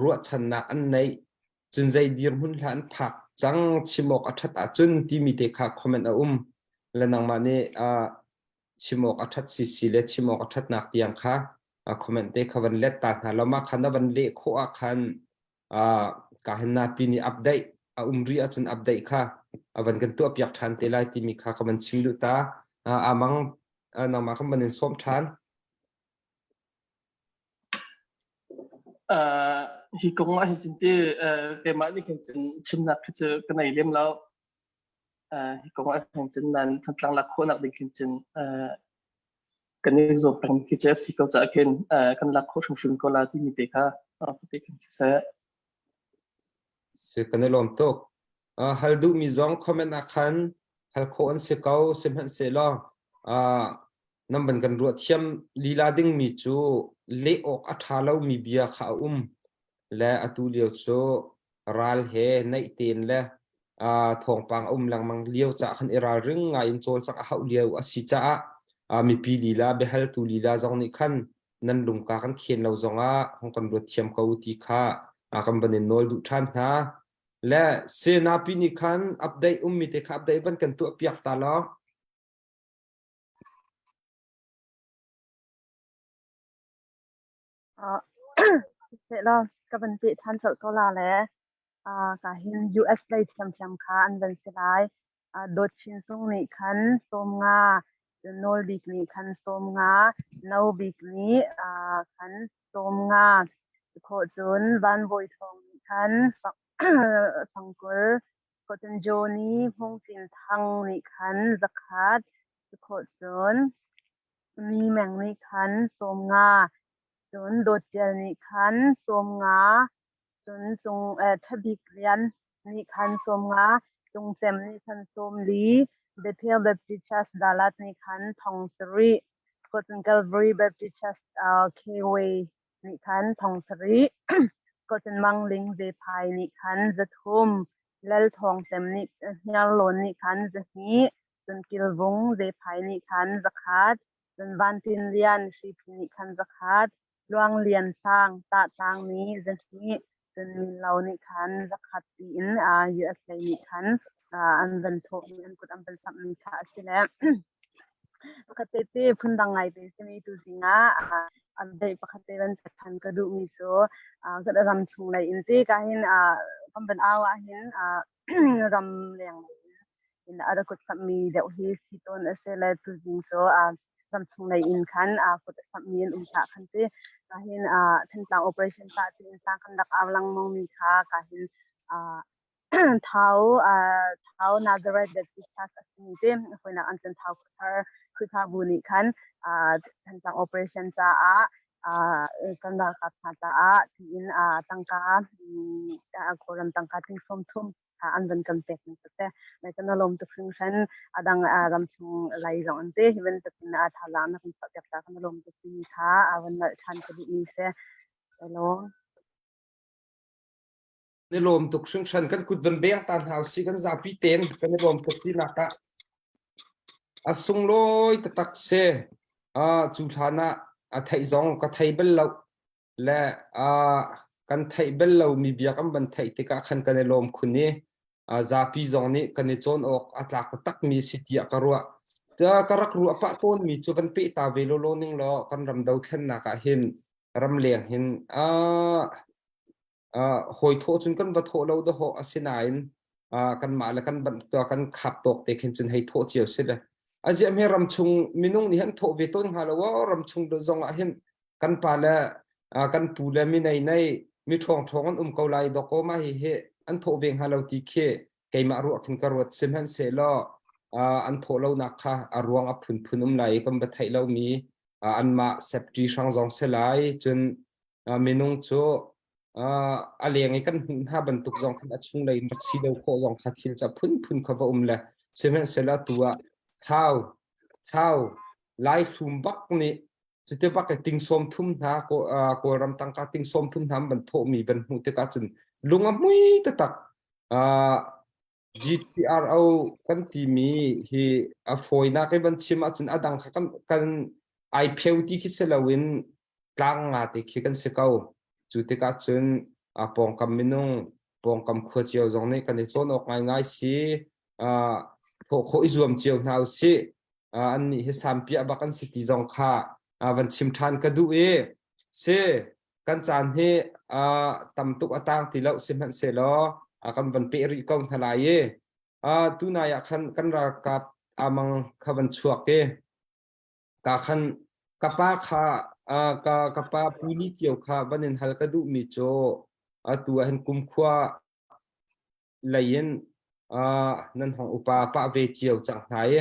ruahchannak an neih cun zei dirhmun hla an phak cang chim awk a ṭhat ahcun timi te kha comment a um le nangmah nih uh, chim awk a ṭhat sisi le chim awk a ṭhatnak tiang kha uh, comment te kha van let ta hna lo ma khan na van leh khawh ah khan uh, ka hin napi nih update a um ri ahcun update kha a van kan tuah piak ṭhan te lai timi kha ka van chim duh ta uh, amang uh, nangmah kan van in sawm ṭhan Uh, hi kong ah hin cun ti uh, keimah nih khin cun chimnak khi cu ka nei lem lo. Uh, hi kong ah hin cun nan Thantlang lak khawhnak ding khin cun uh, kan i zuam peng khi cu a si ko caah khin uh, kan lak khawh hrimhrim ko la timi te kha uh, te khin siseh. Si kan i lawm tuk. Uh, hal duhmi zong comment ah khan hal khawh an si ko sihmanhsehlaw uh, nan van kan ruah thiam lila dingmi cu leh awk a ṭha lomi bia kha a um le atu lio cu ral he naih tein le uh, thawngpang a um lengmang lio caah khan i ralring ngai in cawlcangh a hauh lio a si caah uh, mipi lila biahaltu lila zong nih khan nan lungka kan khen lo zongah hong kan ruat thiam ko ti kha uh, kan van in nawl duh ṭhan hna le senapi nih khan update ummi te kha update van kan tuah piak ta law Sehla ka van peh ṭhan colh ko la le ka hin US lei ṭhiamṭhiam kha an van si lai. Dawt Chin Sung nih khan 50, Nawl Bik nih khan 50, No Bik nih khan 50. Khawh cun Van Bawi Thawng nih khan 20. Khawh cun Johnny Hmung Cin Thang nih khan 100. Khawh cun Mi Meng nih khan 50, cun Dawt Tial nih khan 50, cun Cung Ṭha Bik Lian nih khan 50, Cung Cem nih khan 40, Bethel Baptist Church Dalat nih khan 7000, cun Calvary Baptist Church Keway nih khan 7000, cun Mang Ling Zephai nih khan 300, Lal Thawng Cem nih Hniarlawn nih khan 200, cun Kilvung Zephai nih khan 100, cun Vantin Lian Hriphi nih khan 100, Luang Lian Sang Tahtlang nih 200, cun Minlo nih khan 100 tiin US lei nih khan an van thawhmi an kut an van samhmi kha a si le pakhat te te phundang ngai te simi tu zing ah update pakhat te van than ka duhmi cu kan ram chung lei in te ka hin kan van au ah hin ram leng in a rak kut samhmi deuh hi si tawn a si le tuzing cu ram chung lei in khan kut a samhmi an um caah khan ti ka hin Thantlang operation ta tiin tlang kan rak au lengmang mi kha ka hin. Thau Thau Nazareth Baptist Church a simi te hawinak an cun Thau Khuathar Khrihfabu nih khan Thantlang operation caah kan ralkap hna caah tiin tangka Kawlram tangka ting 30 an van kan pek ning siseh lai kan lawm tuk hringhran adang ram chung lai zong an te hi bantukin a thazaang na kan chuah piak ta kan lawm tuk timi kha a van nalh than ka duh mi si hello Ni lawm tuk hringhran kan kut van beng ta hna si kan zapi ten kan i lawm tuk tinak ah a sunglawi taktak si a cu hlan ah a theih zong ka thei bal lo le a kan theih bal lo mi bia kan van theih tikah khan kan i lawm khun i zapi zong nih kan i cawn awk a tlak taktak mi si tiah ka ruah. Ka rak ruah pah tawn mi cu van peh ta ve lawlaw ning law kan ram dothlennak ah hin ramleng hin hawi thawh cun kan va thawh lo dahawh asinain kanmah le kan kan khap tawk te khin cun hei thawh cio si le aziah me ramchung minung nih han thawh ve tawn hnga lo ramchung zong ah hin kan pa le kan pu le mi nei nei mi ṭhawng ṭhawng an um ko lai dawkaw ma hi hi an thawh ve hnga lo ti khi keimah ruah khin ka ruat sihmanhsehlaw an thawh lonak kha a ruang a phunphun um lai kan va theih lomi anmah safety hrang zong si lai cun minung cu a leng i kan hmuh hna bantuk zong khan a chunglei in rak si lo khawh zong kha thil ca phunphun kha va um le sihmanhsehlaw tu ah thau thau lai hlum bak nih Cuti bak i ting 30 hna Kawlram tangka ting 30 hna ban thawhmi ban hmuh tikah cun lung a hmui taktak. GTRO kan timi hi a fawinak i van chim ahcun a dang kha kan, kan ai pheu ti khi si loin tlang nga te khi kan si ko. Cu tikah cun a pawngkam minung pawngkam khua cio zong nih kan i cawn awk ngaingai si. Thawh khawh i zuam cio hna usih. Annih hi sampiah bak an si ti zong kha van chim ṭhan ka duh i si kan caan hi tam tuk a tang ti lo sihmanhsehlaw kan van peh rih ko hna lai i tunai ah khan kan ralkap amang kha van chuak i ka khan ka pa kha ka ka pa pu ni kio kha van in hal ka duh mi cu atu ah hin kumkhua lei in nan hong upa pah ve cio cang hna i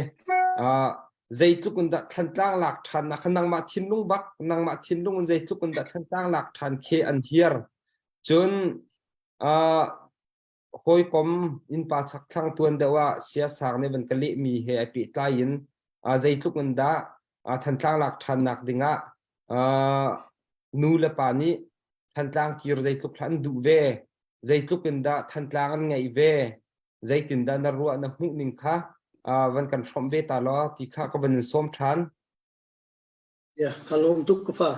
zeitluk in dah Thantlang lak ṭhan nak kha nangmah thinlung bak nangmah thinlung in zeitluk in dah Thantlang lak ṭhan khi an hiar cun hawikom innpa chakthlang tuan deuh ah siasang nih van ka lehmi he ai pehtlai in zeitluk in dah Thantlang lak ṭhannak dingah nu le pa nih Thantlang kir zeitluk hlah an duh ve zeitluk in dah Thantlang an ngeih ve zeitindah na ruah na hmuh ning kha van kan hrawmh ve ta law ti kha ka van in sawm ṭhan. Ya, ka lawm tuk ka fa.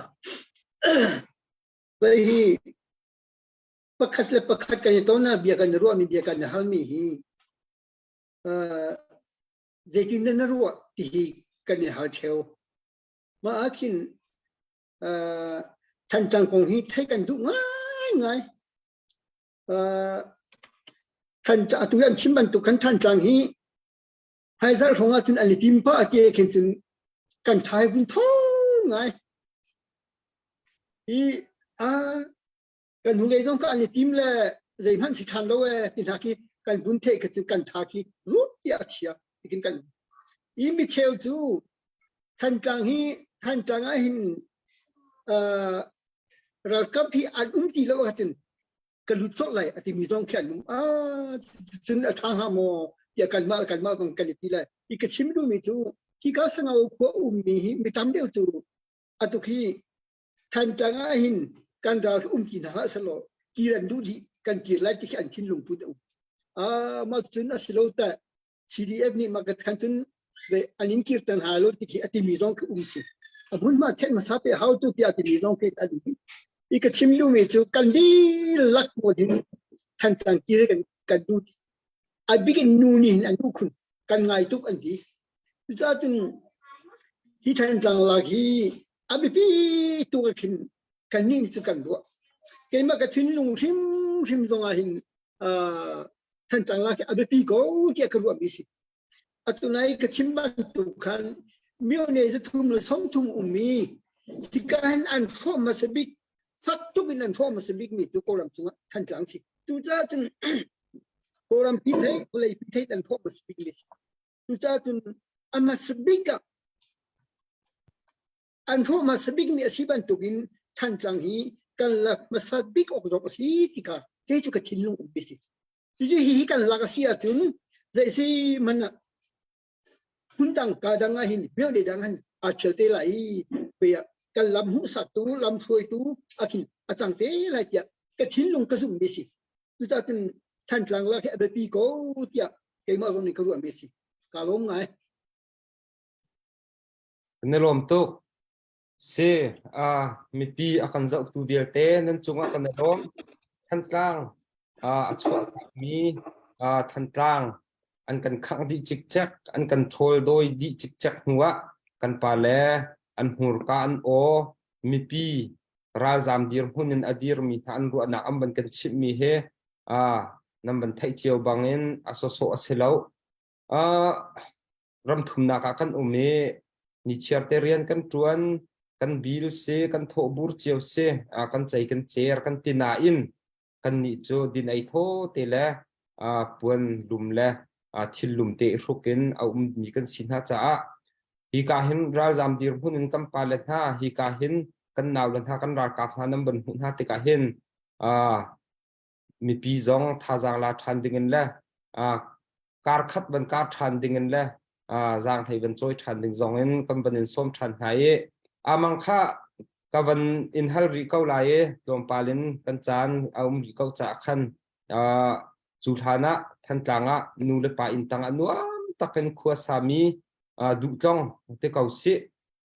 Vai hi pakhat le pakhat kan i ton ah bia kan i ruahmi bia kan i halmi hi zeitin na ruah ti hi kan i hal theo. Mah ah khin Thantlang kong hi theih kan duh ngaingai. Thantlang atu an chim bantuk khan Thantlang hi hmaizarh hrawng ah cun an i tim pah ti khin cun kan thai vun tho ngai. Hi a kan hnulei zong ka an i tim le zeihmanh si ṭhan lo ee ti hna khi kan vun theih kha cun kan tha khi rup tiah a chia tikin kan i micheu cu Thantlang hi Thantlang ah hin uh, ralkap hi an um ti lo ahcun ka lut colh lai a timi zong khi an um ah cun a ṭha hnga maw tiah kanmah kanmah zong kan i ti lai hi ka chim duhmi cu hi ka sangau khua ummi hi mi tam deuh cu atu khi Thantlang ah hin kan ral um ti hna hlah selaw kir an duh dih kan kir lai ti khi an thinlung put a um. Ah mah cun a si lo ta CDF nih mah kan cun an in kir tan hna lo ti khi a timi zong khi um si. A hmunhma then hmasa pe hau tu tiah timi zong khi an um. I ka chim duhmi cu kan dihlak pawl hin Thantlang kir kan kan duh. A bik in nu nih hin an duh khun kan ngai tuk an ti. Cucaah cun hi Thantlang lak hi a biapi tuk ah khin kannih nih cun kan ruah. Keimah ka thinlung hrimhrim zong ah hin Thantlang lak hi a biapi ko tiah ka ruahmi si. Atu nai ka chim bantuk khan myone 300 le 30 ummi hika hin an hrawh hmasa bik fak tuk in an hrawh hmasa bikmi cu Kawlram cungah Thantlang si. Cucaah cun Kawlram pi thei vawlei pi thei an thawh hmasa bik mi si. Cucaah cun a hmasa bik ah an hrawh hmasa bik mi a si bantukin Thantlang hi kan lak hmasa bik awk zong a si ti kha kei cu ka thinlung um si. Cucu hihi kan lak a si ahcun zeisi man ah hmun dang ka dang ah hin myo le dang hin aa ṭhial te lai i kan lam hmuhsaktu lam hruaitu a khin a cang te lai tiah ka thinlung ka zumh mi si. Cucaah cun Thantlang lak hi a biapi ko tiah keimah zong nih ka ruah mi si. Ka lawm ngai. Kan i lawm tuk. Si, uh, mipi a kan zohtu vialte nan cungah kan i lawm. Thantlang uh, a chuah mi uh, Thantlang an kan khangh dih cikcek, an kan ṭhawl dawi dih cikcek hnuah kan pa le an hmurka an aw mipi ralzam dirhmun in a dirmi hna an ruahnak an van kan chimhmi hi uh, nan van theih cio bangin a sawsawh a si lo. Uh, ramthumnak ah kan um i nichiar te rian kan ṭuan, kan bil si, kan thawhbur cio si, uh, kan cei kan cer kan ti nain kannih cu din ei thaw te le uh, puan lum le uh, thil lum te i hruk in a ummi kan si hna caah hika hin ralzam dirhmun in kan pale hna hika hin kan naule hna kan ralkap hna nan van hmuh hna tikah hin uh, mipi zong thazaang la ṭhan dingin le uh, kar khat van kar ṭhan dingin le uh, zaanghlei van cawi ṭhan ding zong in kan van in sawm ṭhan hna i amang kha ka van in hal rih ko lai i tlawmpal in kan caan a um rih ko caah khan uh, cu hlan ah Thantlang ah nu le pa inn tang ah nuam takin khua sami uh, duhtlong te ko sih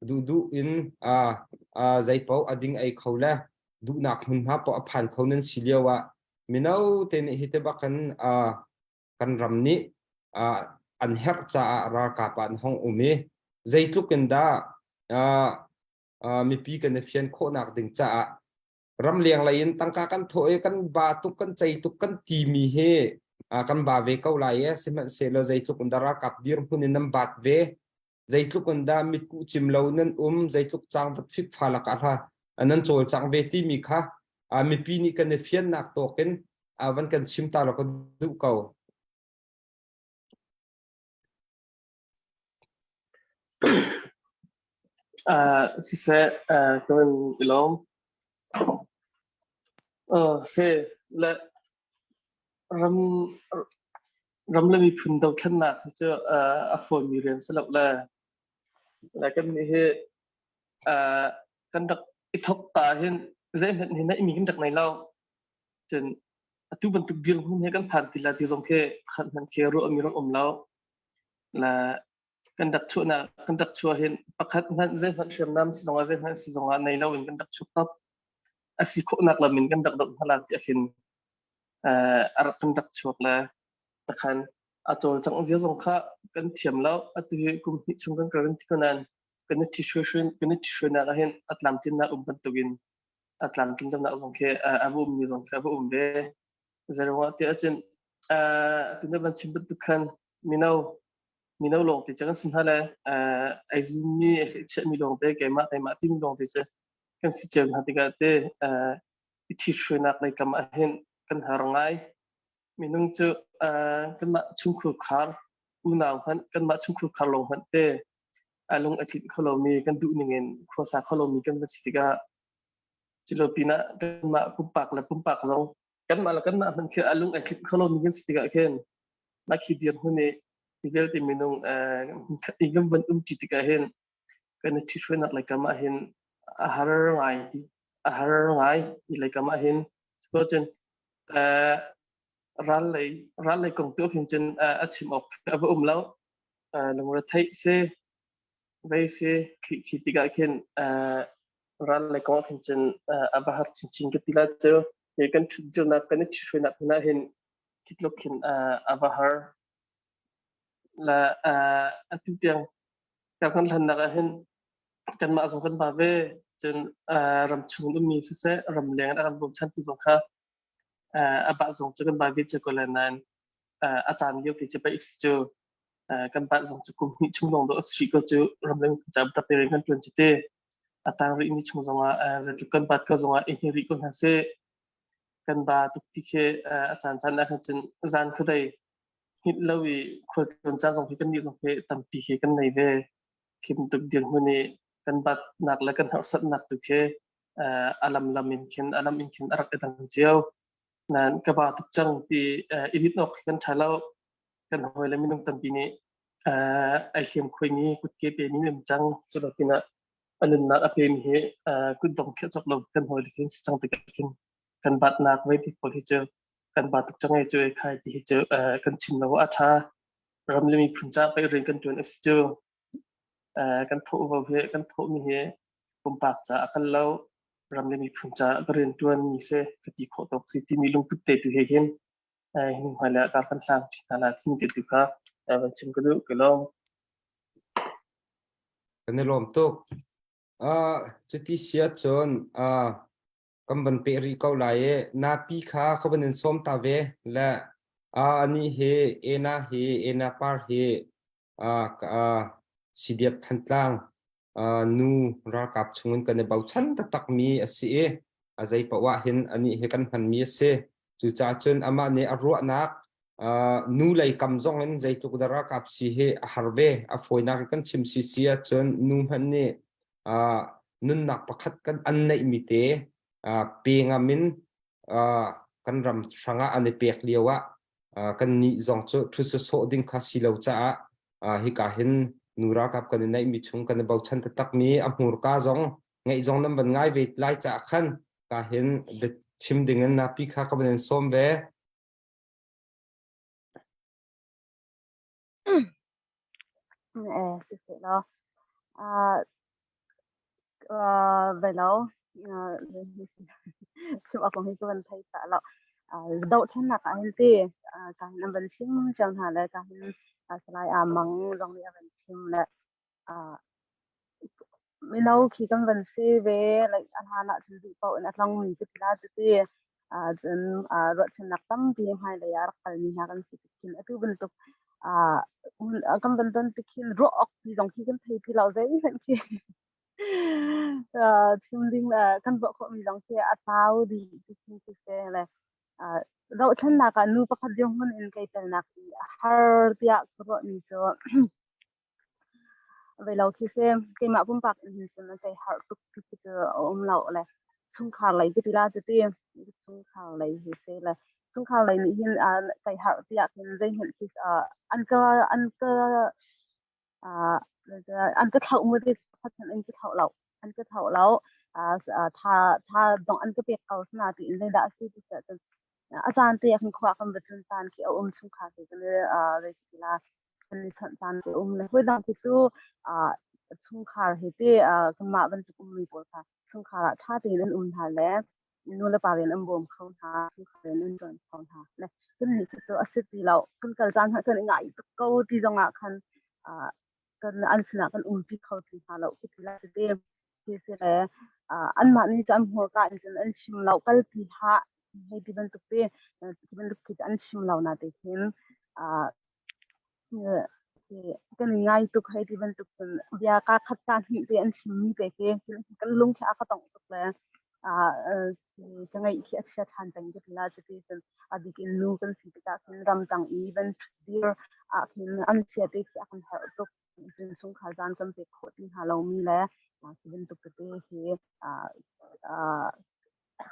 duhduh in uh, uh, zeipaoh a ding ei kho le duhnak hmunhma poh a phan kho nan si lio ah mino te nih hi te bakin uh, kan ram nih uh, an herh caah ralkap ah an hong um i zeitluk in dah uh, uh, mipi kan i fian khawhnak ding caah ramleng lei in tangka kan thawh i kan ba tuk kan cei tuk kan timi hi uh, kan ba ve ko lai e sihmanhsehlaw zeitluk in dah ralkap dirhmun in nan bat ve zeitluk in dah mitkuh cim lo nan um zeitluk cangvat fikfa lakah hla nan cawlcang ve timi kha mipi nih kan i fiannak tawk in van kan chim ta law ka duh ko. Siseh, ka van i lawm. Si, le ram ram le miphun dothlennak hi cu a fawimi rian si lo le le kannih hi kan rak i thawk ta hin zeihmanh hi neihmi kan rak nei lo. Cun atu bantuk dirhmun he kan phan ti la ti zong khi khat hmanh khi ruahmi rak um lo. Le kan rak chuahnak kan rak chuah hin pakhat hmanh zeihmanh hriamnam si zongah zeihmanh si zongah nei lo in kan rak chuak top. A si khawhnak lam in kan rak doh hna la ti ahhin a rak kan rak chuak le takhan a cawlcangh zia zong kha kan thiam lo. Atu hi kum hnih chung kan kal ti ko nain kan i ṭhihruai kan i ṭhihruainak ahhin a tlamtlinnak um bantukin a tlamtlin lonak zong khi a va ummi zong khi a va um ve. Zeiruangah tiah cun atu na van chim bantuk khan mino mino lawng te cu kan si hna le ai zummi ai seihchiahmi lawng te keimah keimah timi lawng te cu kan si cio hna tikah te i ṭhithruainak lei kam ahhin kan har ngai. Minung cu kanmah chungkhur khar unau hmanh kanmah chungkhur khar lawng hmanh te a lung a tlinh kho lomi kan duh ning in khuasa kho lomi kan va si tikah culo pinah kanmah pumpak le pumpak zong kanmah le kanmah hmanh khi a lung a tlinh kho lomi kan si tikah khin mah khi dirhmun i hi vialte minung i kan van um ṭi tikah hin kan i ṭhithruainak lei kam ah hin a har ngai ti a har ngai i lei kam ah hin cun ral lei ral lei kong tu khin cun a chim awk a va um lo. Lungretheih si vei si khi khi tikah khin ral lei kong ah khin cun a va har chinchin ka ti lai cu. Hi kan ṭhutdirnak kan i ṭhithruainak hmun ah hin khi tluk khin a va har. La atu tiang kan kan hlannak ah hin kanmah zong kan ba ve. Cun ramchung ummi siseh ramleng in a kan bawmchantu zong kha a bah zong cu kan ba ve cio ko lai nain a caan lio te cu pei si cu kan bah zong cu kum hnih chung lawng dawh a si ko cu ramleng ca tak te kan ṭuan cu te. A tang rihmi chung zongah zeitluk kan bat ko zongah i hni rih ko hna sih. Kan ba tuk ti khi a caan caan ah khan cun zan khuadei hngilh lo i khualtlawn caan zong hi kan nih zong hi tampi hi kan nei ve. Khi bantuk dirhmun i kan batnak le kan harsatnak tu khi a lamlam in khin a lam in khin a rak i dang cio. Nain ka ba tuk cang ti i dit awk khi kan ṭha lo. Kan hawile minung tampi nih ai hliam khuaimi kutke pe mi um cang. Cu lo pinah a nunnak a pemi hi kutdong khiah cawk lo kan hawile khin si cang tikah khin kan batnak vei ti pawl hi cu kan ba tuk cang ei cu ei khai ti hi cu kan chim lo a ṭha. Ram le miphun ca pei rian kan ṭuan a si cu. Kan thawh vo hi kan thawhmi hi pumpak ca a kal lo ram le miphun ca ka rian ṭuan mi si ka ti khawh tawk si timi lungput te tu he hin hi hmailei ah kar kan hlang ṭi hna la timi te tu kha van chim ka duh ka lawm. Kan i lawm tuk. Uh, cuti si ahcun uh, kan van peh rih ko lai i napi kha ka van in sawm ta ve le uh, ani hi Ena hi Ena par hi uh, uh, CDF Thantlang uh, nu ralkap chungin kan i bochan taktakmi a si i a zei paoh ah hin anih hi kan hmanmi a si. Cucaah cun amah nih a ruahnak uh, nu lei kam zong in zeitluk dah ralkap si hi a har ve. A fawinak in kan chim si si ahcun nu hmanh nih uh, nunnak pakhat kan an neihmi te uh, pe ngam in uh, kan ram hrangah an i pek lio ah uh, kan nih zong cu thu sawh ding kha si lo caah uh, hika hin nu ralkap kan i neihmi chung kan i bochan taktakmi a hmurka zong ngeih zong nan van ngai ve lai caah khan ka hin chim ding in napi kha ka van in sawm ve. Eh, siseh law. Ah, ah, velo. Ah, chim awk hi ka van thei ta lo. Ah, dohthlennak ah hin ti ah, ka hin an van chim cio hna le ka hin ah, Salai Aa Mang zong nih a van chim le ah, Mino khi kan van si ve like a hlan ah cun duh paoh in a tlongmi cu ti la cu ti. Ah cun ah ruahchannak tampi hmailei ah rak kalmi hna kan si tik khin atu bantuk ah kan van ton tik khin ruah awk ti zong khi kan thei ti lo zeihmanh khi chim ding le kan ruah khawhmi zong khi a tlau dih ti khin siseh le ah dohthlennak ah nu pakhat dirhmun in kai telnak i a har tiah ka ruahmi cu Vei lo khi si. Keimah pumpak in hin cun a sei harh tuk ti khi cu a um lo le chungkhar lei ka ti la cu ti. Chungkhar lei hi si le chungkhar lei nih hin uh, kai harh tiah khin zeihmanh khi uh, an ka an ka uh, an ka thlauh mu ti pakhat hmanh an ka thlauh lo. An ka thlauh lo. Uh, tha tha dong an ka pek ko sana tiin zeidah a si ti cun a caan te ah khin khua kan va tlun caan khi a um chungkhar khi kan uh, zei ti la kan i chawnh caan a um le hawi khi cu uh, chungkhar he te uh, kanmah bantuk ummi pawl kha chungkhar ah ṭha tein an um hna le nu le pa rian an bawm kho hna chungkhar rian an ṭuan kho hna le kan nih cu a si ti lo kan kal caan hna kan i ngai tuk ko ti zong ah khan uh, kan an sinah kan umpi kho ti hna lo khi ti la ti ti si le uh, anmah nih cu an hmurka in cun an chim lo kalpi hlah hei ti bantuk te ti bantuk khi an chim lo na te khin uh, Kan i ngai tuk hei ti bantuk cun bia kaa khat kaa hnih te an chimmi te khi kan lung khi a ka tongh tuk le ka ngaih khi a chia ṭhan peng ka ti la cuti cun a bik in nu kan si tikah khin ramtang i van dir ah khin an chia te khi a kan harh tuk. Cun chungkhar caan kan pek khawh ti hna lomi le cu bantuk tete hi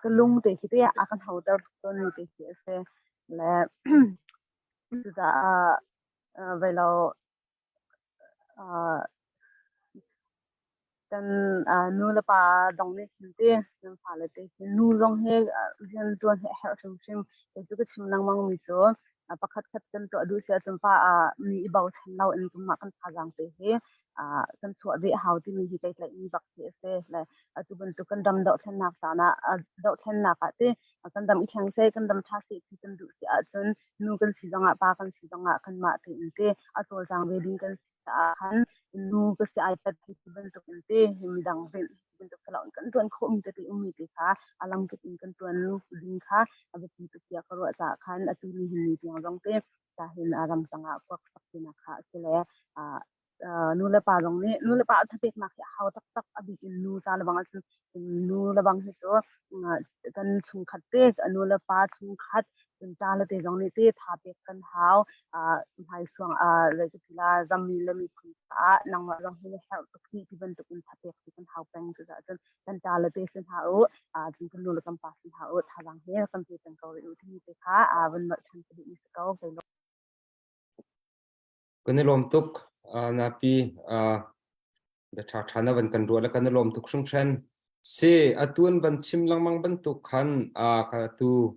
ka lung te khi te a kan hoter tawnmi te khi a si. Le Cucaah vei lo kan nu le pa dong nih khin ti kan fale te khi nu zong hi rian ṭuan hi a herh hrimhrim. Kei cu ka chim lengmang mi cu pakhat khat kan tuah duh si ahcun pa mi i bochan lo in kanmah kan thazaang te hi kan chuah ve a hau timi hi kai tlaihmi bak khi a si. Le atu bantuk kan ram dohthlennak caan ah dohthlennak ah ti kan dam i thleng seh, kan dam ṭha seh ti kan duh si ahcun nu kan si zongah pa kan si zongah kanmah tein te a cawlcang ve ding kan si caah khan nu ka si ai pat ti bantuk in te midang rinh bantuk in kan tuan khawhmi tete ummi te kha a lamkip in kan tuan ding kha a biapi tuk tiah ka ruah caah khan atu ni hin ni tiang zong te ta hin a ram tangah kuak sak tinak kha a si le nu le pa zong nih nu le pa thapeknak hi a hau taktak a bik in nu ca lebang ahcun nu lebang hi cu. Kan chungkhat te nu le pa chungkhat cun ca le te zong nih te tha pek kan hau. Hmaisuang zeitila rammi le miphun caah nangmah zong hi na herh tuk hih ti bantuk in tha pek ti kan hau peng. Cucaah cun kan ta le te sin hna u, cun kan nu le kan pa sin hna u, thazaang he kan pe peng ko rih u timi te kha van nolh ṭhan ka duhmi si ko. Kan i lawm tuk napi bia ṭha ṭha na van kan ruah le kan i lawm tuk hringhran. Si atu an van chim lengmang bantuk khan ka atu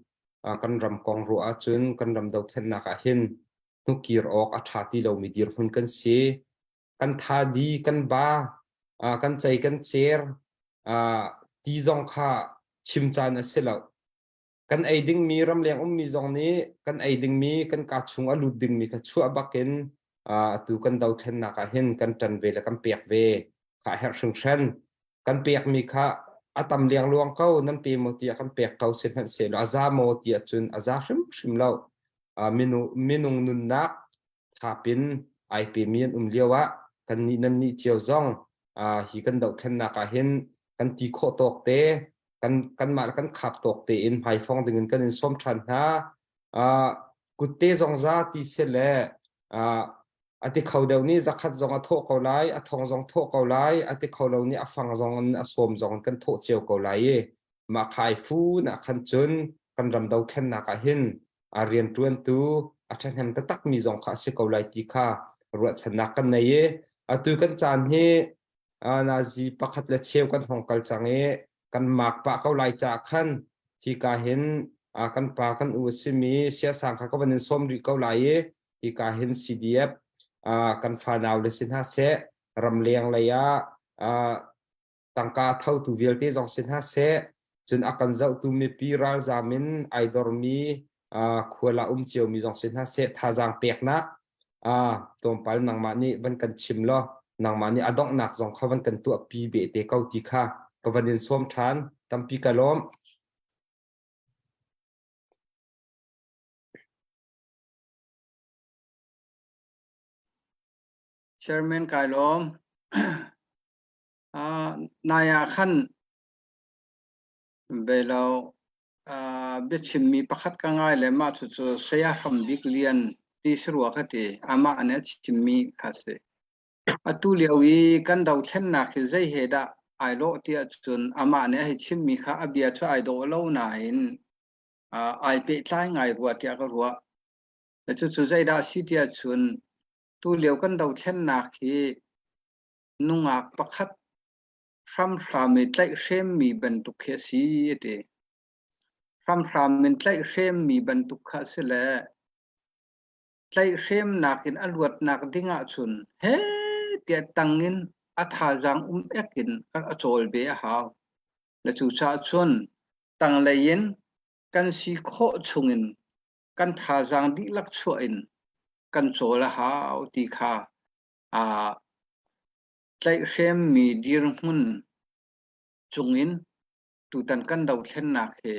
kan ram kong ruah ahcun kan ram dothlennak ah hin hnukir awk a ṭha ti lomi dirhmun kan si. Kan thadi kan ba kan cei kan cer ti zong kha chim caan a si lo. Kan ei dingmi ramleng ummi zong nih kan ei dingmi kan kaa chung a lut dingmi kha chuah bakin atu kan dothlennak ah hin kan ṭan ve le kan pek ve kha a herh hringhran. Kan pekmi kha a tam liangluang ko nan pe maw tiah kan pek ko sihmanhsehlaw a za maw tiah cun a za hrimhrim lo. Minung nunnak thapin ai pemi an um lio ah kannih nannih cio zong hi kan dohthlennak ah hin kan ti khawh tawk te kan kanmah le kan khap tawk tein hmaifong dingin kan in sawm ṭhan hna. Kutte zong za ti si le a ti kho deuh nih zakhat zong a thawh ko lai, a thong zong thawh ko lai, a ti kho lo nih a fang zong in a sawm zong in kan thawh cio ko lai i mah khai fu na khan cun kan ram dothlennak ah hin a rianṭuantu a ṭhahnem taktakmi zong kha a si ko lai ti kha ruahchannak kan nei i atu kan caan hi nazi pakhat le cheu kan hong kal cang i kan mak pah ko lai caah khan hika hin kan pa kan u a simi siasang kha ka van in sawm rih ko lai i hika hin CDF kan fanau le si hna seh ramleng lei ah tangka thotu vialte zong si hna seh cun a kan zohtu mipi ralzam in ai dormi khual ah um ciomi zong si hna seh thazaang peknak tlawmpal nangmah nih van kan chim law nangmah nih a donghnak zong kha van kan tuahpi beh te ko ti kha ka van in sawm ṭhan tampi ka lawm. Chairman kai lawm. Nai ah khan beilo biachimmi pakhat ka ngai le mah cucu Saya Hram Bik Lian ti si rua ka ti. Amah nih a chimmi kha si. Atu lio i kan dothlennak hi zei he dah ai lawh ti ahcun amah nih a hei chimmi kha a bia cu ai dawh lo nain ai pehtlai ngai rua tiah ka ruah. Cucu zeidah a si ti ahcun tu lio kan dothlennak hi nungak pakhat hramhram i tlaihhremmi bantuk khi a si a ti. Hramhram in tlaihhremmi bantuk kha a si le tlaihhremnak in a luatnak ding ahcun he tiah tang in a thazaang um ek in a cawl ve a hau. Le cucaah cun tanglei in kan si khawh chungin kan thazaang dihlak chuah in kan cawl a hau ti kha aa tlaihhremmi dirhmun cungin tutan kan dothlennak hi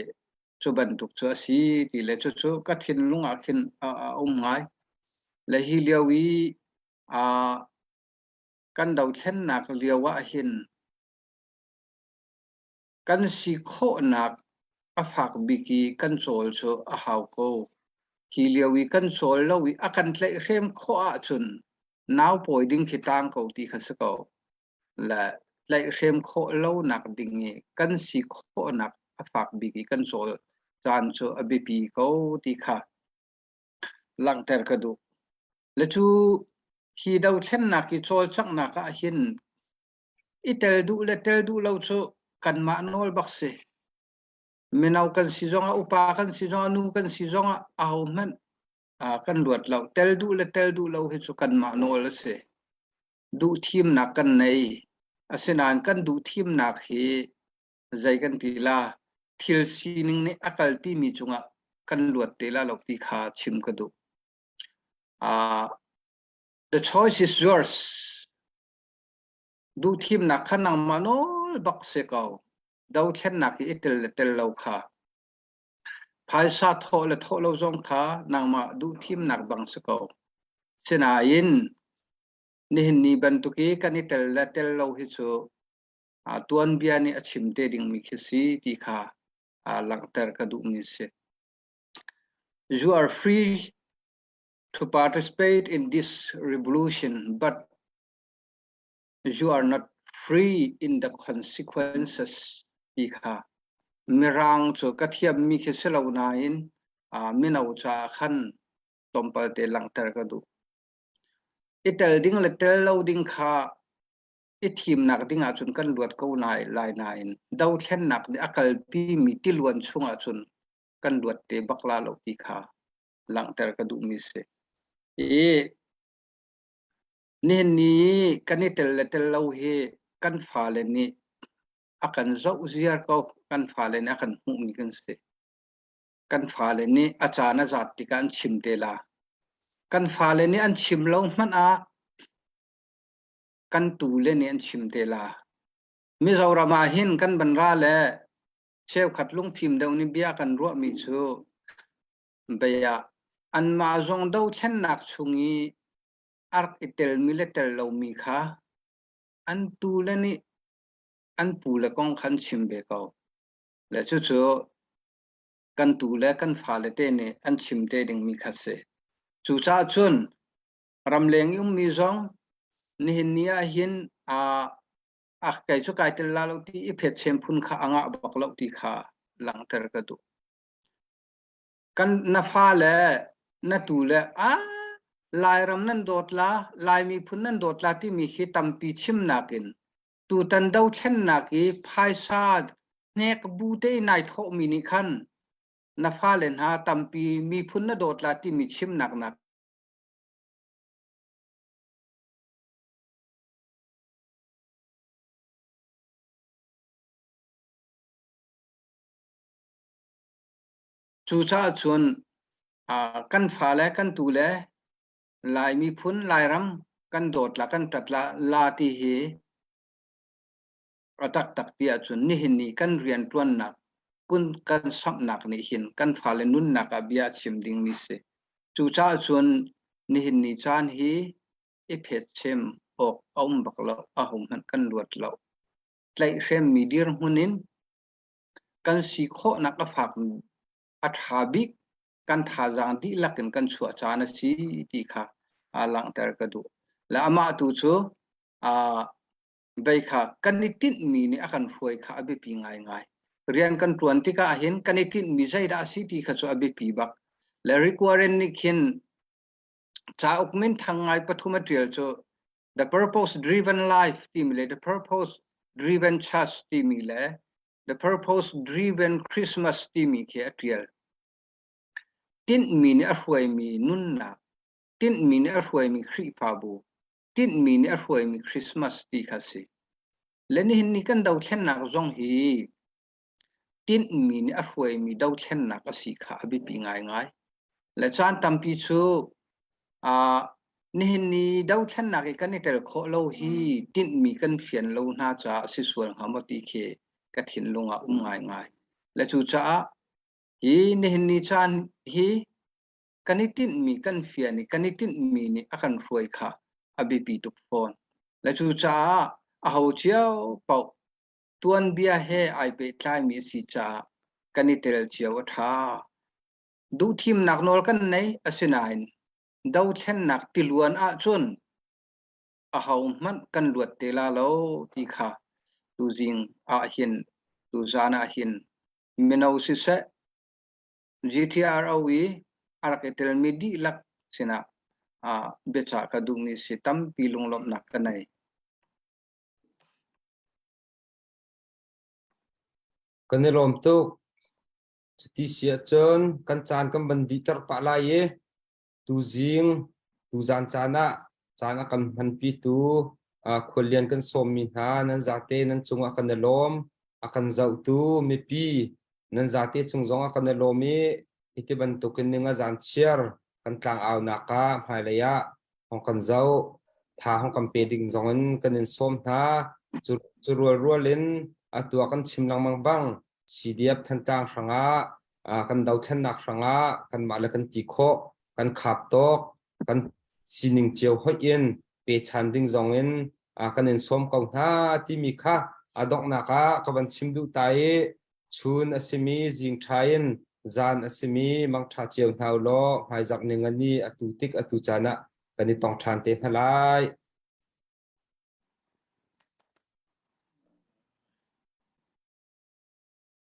cu bantuk cu a si ti le cucu ka thinlung ah khin a um ngai. Le hi lio i kan dothlennak lio ah hin kan si khawhnak a fak bik i kan cawl cu a hau ko. Hi lio i kan cawl lo i a kan tlaihhrem khawh ahcun nau pawi ding khi tang ko ti kha si ko. Le tlaihhrem khawh lonak ding i kan si khawhnak a fak bik i kan cawl caan cu a biapi ko ti kha langhter ka duh. Le cu hi dothlennak i cawlcanghnak ah hin I tel duh le tel duh lo cu kanmah nawl bak si. Mino kan si zongah, upa kan si zongah, nu kan si zongah ahohmanh kan luat lo. Tel duh le tel duh lo hi cu kanmah nawl a si. Duh thimnak kan nei. Asinain kan duh thimnak hi zei kan ti la, thil sining nih a kalpimi cungah kan luat te la lo ti kha chim ka duh. Uh, the choice is yours. Duhthimnak kha nangmah nawl bak si ko. Dothlennak i i tel le tel lo kha. Phaisa thawh le thawh lo zong kha nangmah duhthimnak bang si ko. Sinain nihin ni bantuk i kan i tel le tel lo hi cu tuanbia nih a chim te dingmi khi si ti kha. Langhter ka duhmi si. You are free to participate in this revolution, but you are not free in the consequences ti kha mirang cu ka thiammi khi si lo nain mino ca khan tlawmpal te langhter ka duh. I tel ding le tel lo ding kha i thimnak ding ahcun kan luat ko nai lai nain dothlennak nih a kalpimi tiluan chung ahcun kan luat te bak la lo ti kha langhter ka duhmi si. I nihin ni kan i tel le tel lo hi kan fale nih a kan zoh ziar ko kan fale nih a kan hmuhmi kan si. Kan fale nih a caan a zat tikah an chim te la. Kan fale nih an chim lo hmanh ah kan tule nih an chim te la. Mizoram ah hin kan ban ra le cheukhat lungfim deuh nih bia kan ruahmi cu bia anmah zong dothlennak chung i a rak i telmi le tel lomi kha an tule nih an pule kong kha an chim ve ko. Le cucu kan tu le kan fale te nih an chim te dingmi kha si. Cucaah cun ramleng i ummi zong nihin ni ah hin a kei cu kai tel la lo ti i phetchem phun kha a ngah bak lo ti kha langhter ka duh. Kan na fa le na tu le a Lairam nan dawt la, Lai miphun nan dawt la timi khi tampi chimnak in tutan dothlennak i phaisa hnek bu te nai thawhmi nih khan na fale hna tampi miphun na dawt la timi chimnak nak Cucaah cun kan fale kan tule Lai miphun Lairam kan dawt la kan ṭat la la ti hi a taktak ti ahcun nihin ni kan rianṭuannak kun kan samhnak nih hin kan fale nunnak ah bia a chim dingmi si. Cucaah cun nihin ni caan hi i phetchem awk a um bak lo, ahohmanh kan luat lo. Tlaihhremmi dirhmun in kan si khawhnak a fak a ṭha bik kan thazaang dihlak in kan chuah caan a si ti kha langhter ka duh. Le amah tu cu vei kha kan i tinhmi nih a kan hruai kha a biapi ngaingai. Rian kan ṭuan tikah hin kan i tinhmi zeidah a si ti kha cu a biapi bak. Le Rick Warren nih khin cauk min thang ngai pathum a ṭial cu The Purpose Driven Life timi le The Purpose Driven Church timi le The Purpose Driven Christmas timi khi a ṭial. Tinhmi nih a hruaimi nunnak, tinhmi nih a hruaimi Khrihfabu, tinhmi nih a hruaimi Christmas ti kha si. Le nihin ni kan dothlennak zong hi tinhmi nih a hruaimi dothlennak a si kha a biapi ngaingai. Le caan tampi cu uh, nihin ni dothlennak i kan i tel khawh lo hi tinhmi kan fian lo hna caah si sual hnga maw ti khi ka thinlung ah um ngaingai. Le cucaah hi nihin ni caan hi kan i tinhmi kan fian i kan i tinhmi nih a kan hruai kha a biapi tuk fawn. Le cucaah aho cio paoh tuanbia he ai pehtlaimi a si caah kan i tel cio a ṭha. Duhthimnak nawl kan nei asinain dothlennak tiluan ahcun ahohmanh kan luat te la lo ti kha tuzing ah hin tuzan ah hin mino siseh GTRO i a rak i telmi dihlak sinah biacah ka duhmi si tampi lunglawmhnak ka nei. Kan i lawm tuk. Cuti si ahcun kan caan kan van dihter pah lai i tuzing tuzaan caan ah caan a kan hmanpitu khuallian kan sawmmi hna nan zate nan cungah kan i lawm. A kan zohtu mipi nan zate cung zongah kan i lawm i hiti bantukin ninga zaan chiar kan tlangaunak ah hmailei ah hong kan zoh tha hong kan pe ding zong in kan in sawm hna cu cu rual rual in atu ah kan chim lengmang bang CDF Thantlang hrangah kan dothlennak hrangah kanmah le kan ti khawh kan khap tawk kan sining cio hoih in pechan ding zong in kan in sawm ko hna timi kha a donghnak ah ka van chim duh ta i. Chun a simi zing ṭha in zan a simi mangṭha cio hna u law hmaizarh ning a ni atu tik atu caan ah kan i tong ṭhan te hna lai.